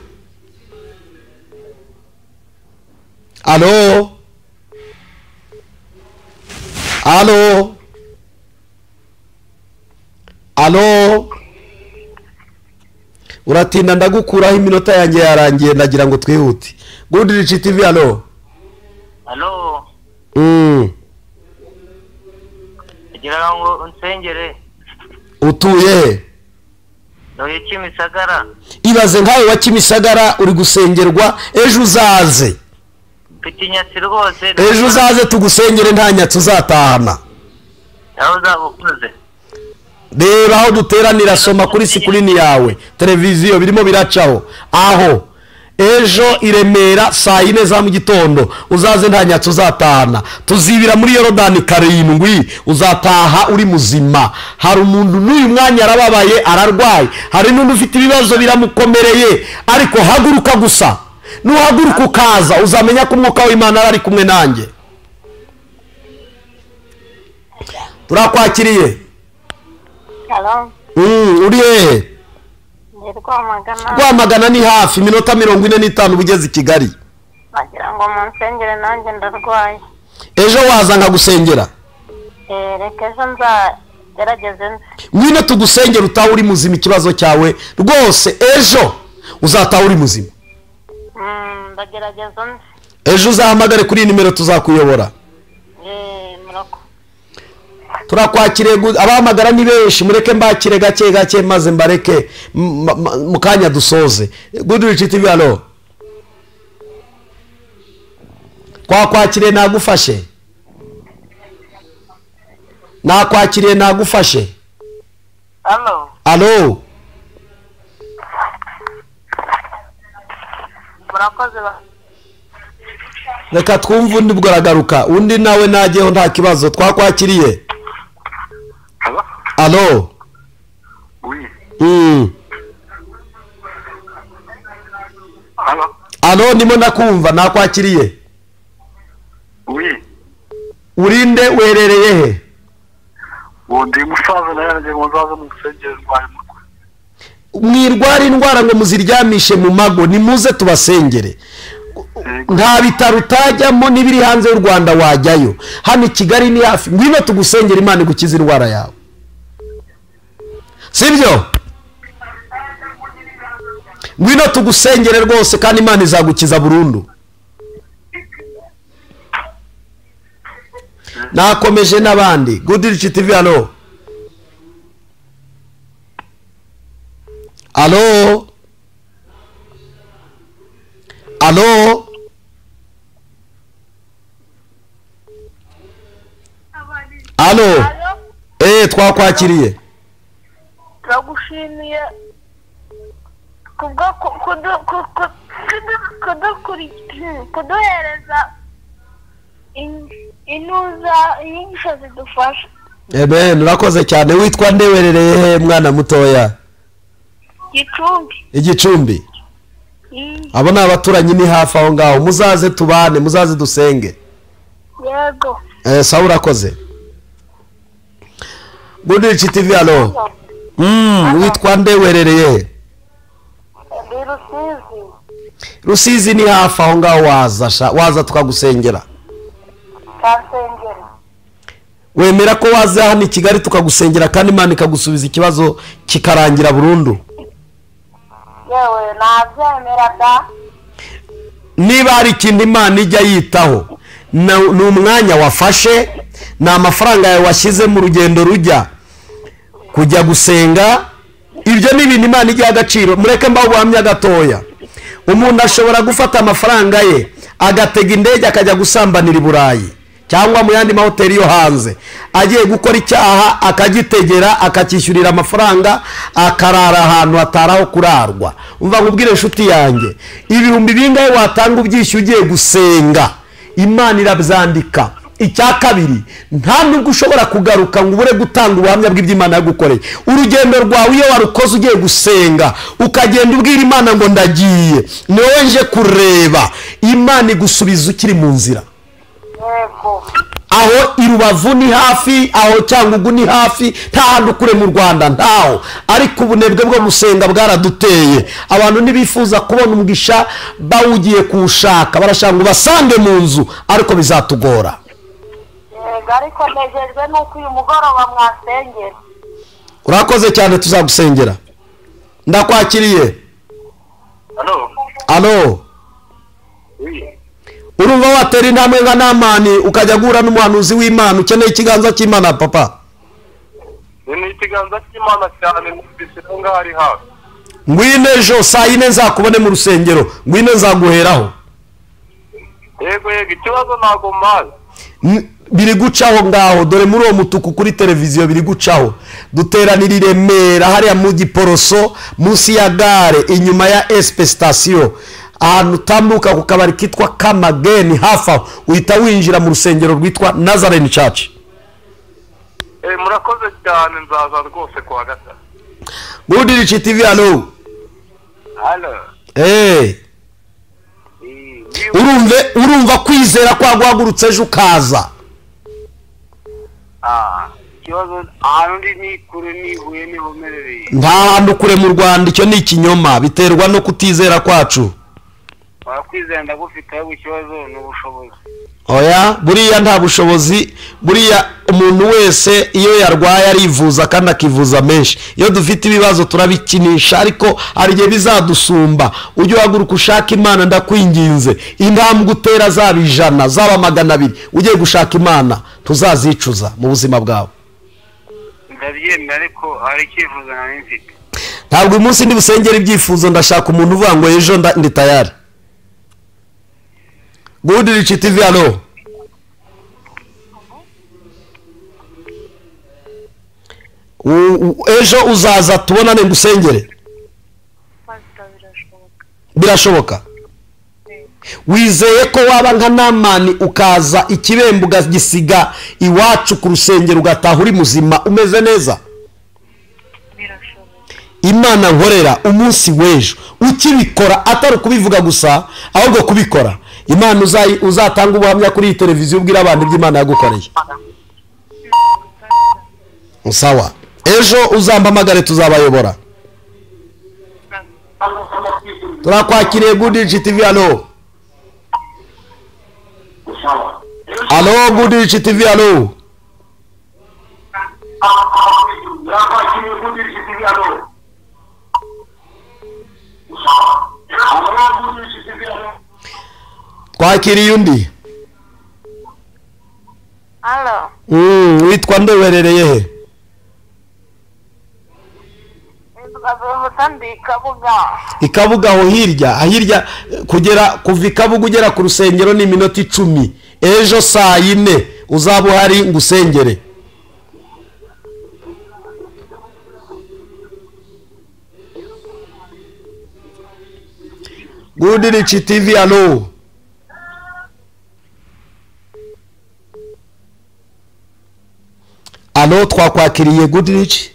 Allo? Allo? Allo? Uratinda, ndagukuraho, iminota yanjye yarangiye, ndagira ngo twihute. Goodrich TV, allo? Halo, kugira ngo unsengere. Utuye he? Ntuye Kimisagara. Ibaze nkawe wa Kimisagara uri gusengerwa. Ejo uzaze. Mfite inyatsi rwose. Ejo uzaze tugusengere, nta nyatsi uzatahana. Nawe uzaba ukuze. Reba aho duteranira, soma kuri screen yawe televiziyo, birimo biracaho aho. Ejo i Remera saa 4 za mu gitondo uzaze, nta nyatsi uzatahana. Tuzibira muri Yorodani karindwi, uzataha uri muzima. Hari umuntu n'uyu mwanya arababaye, ararwaye, hari n'undi ufite ibibazo biramukomereye, ariko haguruka gusa. Nuhaguruka ukaza, uzamenya ko umwuka w'Imana ari kumwe nanjye. Turakwakiriye. Halo. Uri hehe? Ndi Rwamagana. Rwamagana ni hafi, iminota 45 ugeze i Kigali. Nagira ngo munsengere, nanjye ndarwaye. Ejo waza nkagusengera? Reka ejo nzagerageze nze. Ngwino tugusengera utaha uri muzima. Ikibazo cyawe rwose, ejo uzataha uri muzima. Ndagerageza nze. Ejo uzahamagare kuri iyi nimero, tuzakuyobora. Murakoze. Turakwakiriye. Abahamagara ni benshi, mureke mbakire gake gake maze mbareke mu kanya dusoze. Goodrich TV, allo? Twakwakiriye, nagufashe, nakwakiriye, nagufashe. Halo, Allo? Murakoze ba. Reka twumve undi, ubwo aragaruka undi nawe najyeho, nta kibazo. Twakwakiriye. Halo? Allo? Oui. Halo? Allo, ndimo ndakumva, nakwakiriye. Oui. Urinde, uherereye he? Ubu ndi musaza nawe, nagira ngo nzaze mu Ndwaye umutwe. Mwirwara indwara ngo muziryamishe mu mago, nimuze tubasengere. Nta bitaro utajyamo, n'ibiri hanze y'u Rwanda wajyayo, hano i Kigali ni hafi. Ngwino tugusengera, Imana igukize indwara yawe, sibyo? Ngwino tugusengere rwose, kandi Imana izagukiza burundu. Nakomeje n'abandi. Goodrich TV, allo allo allo allo. Twakwakiriye. Turagushimiye kubwo kuduhereza inuza inyigisho zidufasha. Amen, urakoze cyane. Witwa nde, werereye he mwana mutoya? Gicumbi. Igicumbi. Abo ni abaturanyi, ni hafi aho ngaho, muzaze tubane, muzaze dusenge. Yego. Sawa, urakoze. Goodrich TV, allo. Witwa nde, werereye he? Ndi Rusizi. Rusizi ni hafi aho ngaho, waza sha, waza tukagusengera. Kansengera. Wemera ko waza hano i Kigali tukagusengera kandi Imana ikagusubiza ikibazo kikarangira burundu? Yewe, nabyemera da. Niba hari ikintu Imana ijya yitaho, ni umwanya wafashe, ni amafaranga yawe washyize mu rugendo rujya kujya gusenga. Ibyo ni ibintu Imana igiha agaciro. Mureke mbaho ubuhamya gatoya. Umuntu ashobora gufata amafaranga ye agatega indege akajya gusambanira i Burayi cyangwa mu yandi mahoteli yo hanze, agiye gukora icyaha, akagitegera, akacyishyurira amafaranga, akarara ahantu hataraho kurarwa. Umva nkubwire inshuti yanjye, ibihumbi bingahe watanga ubyishyuye ugiye gusenga, Imana irabyandika. Icya kabiri, nta nubwo ushobora kugaruka ngo ubure gutanga ubuhamya bw'iby'Imana yagukoreye. Urugendo rwawe iyo warukoze ugiye gusenga, ukagenda ubwira Imana ngo ndagiye, ni wowe nje kureba, Imana igusubiza ukiri mu nzira. Yego. Aho i Rubavu ni hafi, aho Cyangugu ni hafi, nta hantu kure mu Rwanda, ntaho. Ariko ubunebwe bwo gusenga bwaraduteye. Abantu ntibifuza kubona umugisha bawugiye kuwushaka, barashaka ngo basange mu nzu, ariko bizatugora. Yego, ariko nejejwe nuko uyu mugoroba mwasengera. Urakoze cyane, tuzagusengera. Ndakwakiriye. Allo. Allo. Oui. Urumva watera intambwe nka Namani ukajya guhura n'umuhanuzi w'Imana, ukeneye ikiganza cy'Imana papa? Ni ikiganza cy'Imana cyane, numvise ko ngaho ari hafi. Ngwino ejo saa yine nzakubone mu rusengero, ngwino nzaguheraho. Yego yego, ikibazo ntabwo mpazi. Biri gucaho ngaho, dore muri uwo mutuku kuri televiziyo biri gucaho. Duteranira i Remera hariya mu Giporoso, munsi ya gare, inyuma ya SP station, ahantu utambuka ku kabari kitwa Kamageni, hafi aho uhita winjira mu rusengero rwitwa Nazarene Church. Murakoze cyane, nzaza rwose kuwa gatatu. Goodrich TV, allo. Allo. Urumva kwizera kwaguhagurutse ejo ukaza. Ikibazo ahantu ndi ni kure, ni Huye niho mperereye. Nta hantu kure mu Rwanda, icyo ni ikinyoma, biterwa no kutizera kwacu. Wakwizera ndagufite, ahubwo ikibazo ni ubushobozi. Oya, buriya nta bushobozi, buriya umuntu wese iyo yarwaye arivuza kandi akivuza menshi. Iyo dufite ibibazo turabikinisha, ariko hari igihe bizadusumba. Ujye uhaguruka ushaka Imana, ndakwinginze. Intambwe utera zaba 100, zaba 200, ugiye gushaka Imana, tuzazicuza mu buzima bwawe. Ndabyemera, ariko hari icyifuzo nari mfite. Ntabwo uyu munsi ndi busengera ibyifuzo, ndashaka umuntu uvuga ngo ejo ndi tayari. Goodrich TV, allo. Ejo uzaza tubonane ngusengere. Birashoboka. Wizeye ko waba nka Namani ukaza ikibembe ugagisiga iwacu ku rusengero ugataha uri muzima umeze neza? Imana nkorera umunsi w'ejo ukibikora, atari ukubivuga gusa ahubwo kubikora. Imana uzatanga ubuhamya kuri iyi televiziyo ubwira abantu ibyo Imana yagukoreye. Sawa. Ejo uzampamagare tuzabayobora. Turakwakiriye Goodrich TV. Alo, alo, Goodrich TV, alo. Twakiriye undi. Alo. Witwa nde, uherereye he? I Kabuga. Aho hirya, hirya kugera, kuva i Kabuga ugera ku rusengero ni iminota 10. Ejo saa 4 uzaba uhari ngusengere. Goodrich TV, alo. Alo, twakwakiriye Goodrich.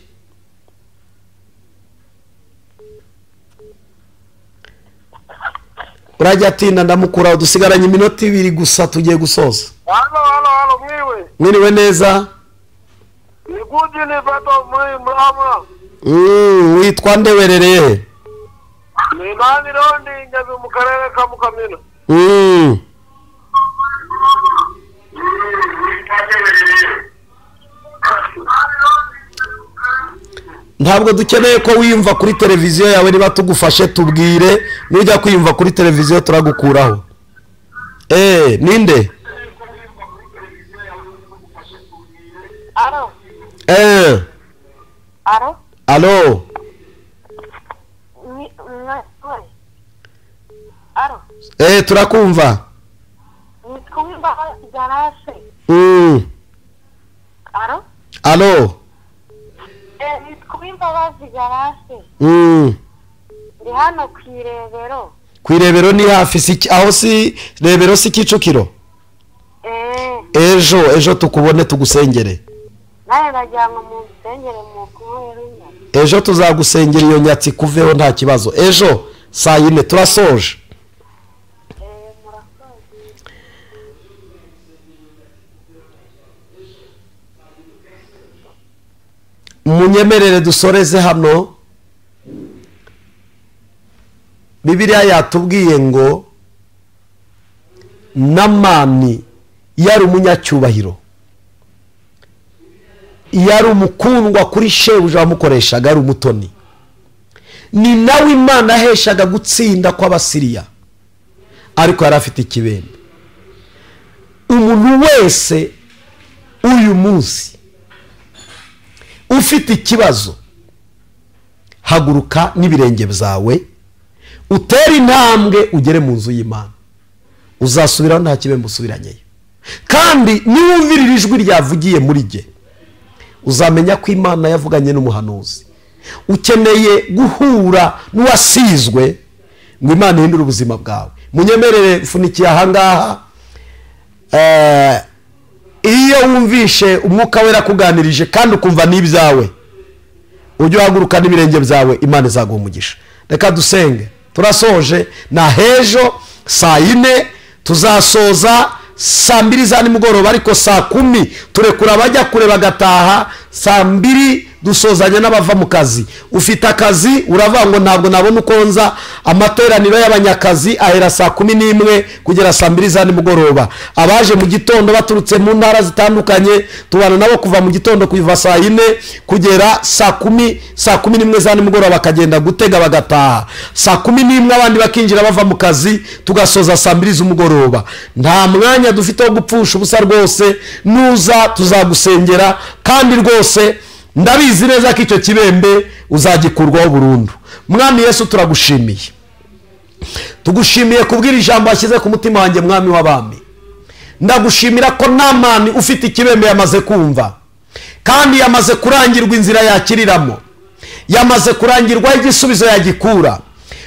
Urajya atinda ndamukura, dusigaranye iminota 2 gusa tugiye gusoza. Halo, halo, halo, mwiriwe. Mwiriwe neza. Ni Good Bato muri Muramura. Witwa nde, werereye? Ni Mani Rondi Nyabi mu karere ka Mukamira. Ntabwo dukeneye ko wiyumva kuri televiziyo yawe, niba tugufashe tubwire, nujya kwiyumva kuri televiziyo turagukuraho. Ninde? Alo. Alo. Alo. Alo. Turakumva. Nitwa Garase. Alo. Alo. Nitwa Imbabazi Garase. Ndi hano ku Irebero. Ku Irebero ni hafi, si aho, si Rebero, si Kicukiro? Ejo tukubone tugusengere. Nawe nagira ngo munsengere mu kuhera. Ejo tuzagusengera iyo nyatsi kuveho nta kibazo. Ejo saa 4 turasoje. Munyemerere dusoreze hano. Bibiliya yatubwiye ngo Namani yari umunyacyubahiro, yari umukundwa kuri shebuja wamukoreshaga, ari umutoni. Ni nawe Imana aheshaga gutsinda kw'Abasiriya, ariko yari afite ikibembe. Umuntu wese uyu munsi ufite ikibazo, haguruka n'ibirenge byawe, utere intambwe ugere mu nzu y'Imana, uzasubiraho nta kibembe usubiranyeyo. Kandi niwumvirira ijwi ryavugiye muri jye, uzamenya ko Imana yavuganye n'umuhanuzi. Ukeneye guhura n'uwasizwe ngo Imana ihindure ubuzima bwawe. Munyemerere mfunikiye ahangaha. Iyo wumvishe umwuka wera kuganirije kandi ukumva n'ibyawe, ujye uhaguruka n'ibirenge byawe, Imana izaguha umugisha. Reka dusenge. Turasoje na hejo saa 4 tuzasoza saa 2 za nimugoroba, ariko saa 10 turekura abajya kure bagataha. Saa 2 dusozanya n'abava mu kazi. Ufite akazi uravuga ngo ntabwo nabona uko nza, amateraniro y'abanyakazi ahera saa 11 kugera saa 2 za nimugoroba. Abaje mu gitondo baturutse mu ntara zitandukanye tubana nabo kuva mu gitondo kuva saa 4 kugera saa 10, saa 11 za nimugoroba bakagenda gutega bagataha. Saa 11 abandi bakinjira bava mu kazi, tugasoza saa 2 z'umugoroba. Nta mwanya dufite wo gupfusha ubusa rwose. Nuza tuzagusengera, kandi rwose ndabizi neza ko icyo kibembe uzagikurwaho burundu. Mwami Yesu, turagushimiye, tugushimiye kubwira ijambo washyize ku mutima wanjye. Mwami w'abami, ndagushimira ko Namani ufite ikibembe yamaze kumva, kandi yamaze kurangirwa inzira yakiriramo, yamaze kurangirwa igisubizo yagikura.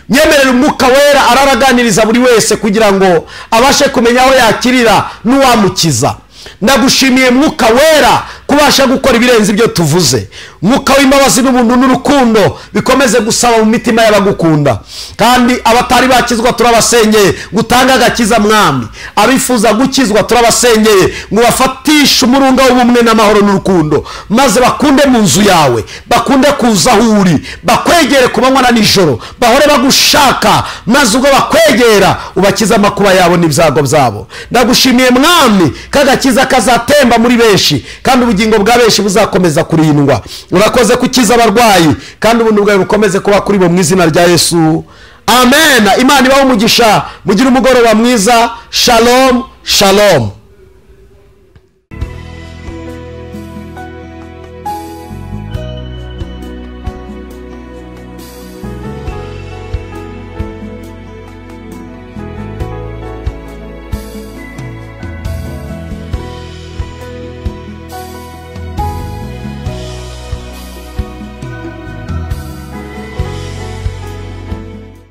Nyemerera umwuka wera araraganiriza buri wese kugira ngo abashe kumenya aho yakirira n'uwamukiza. Ndagushimiye mwuka wera Kubasha gukora ibirenze ibyo tuvuze. Mwuka w'imbabazi n'ubuntu n'urukundo bikomeze gusaba mu mitima y'abagukunda. Kandi abatari bakizwa turabasengeye gutanga agakiza mwami. Abifuza gukizwa turabasengeye ngo bafatishe umurunga w'ubumwe n'amahoro n'urukundo, maze bakunde mu nzu yawe, bakunde kuza aho uri, bakwegere ku manywa na nijoro, bahore bagushaka, maze ubwo bakwegera ubakize amakuba yabo n'ibyago byabo. Ndagushimiye mwami kagakiza kazatemba muri benshi, kandi ubugingo bwa benshi buzakomeza kurindwa. Urakoze kukiza abarwayi, kandi ubuntu bwawe bukomeze kuba kuri bo mu izina rya Yesu, amen. Imana ibahe umugisha, mugire umugoroba mwiza. Shalom, shalom.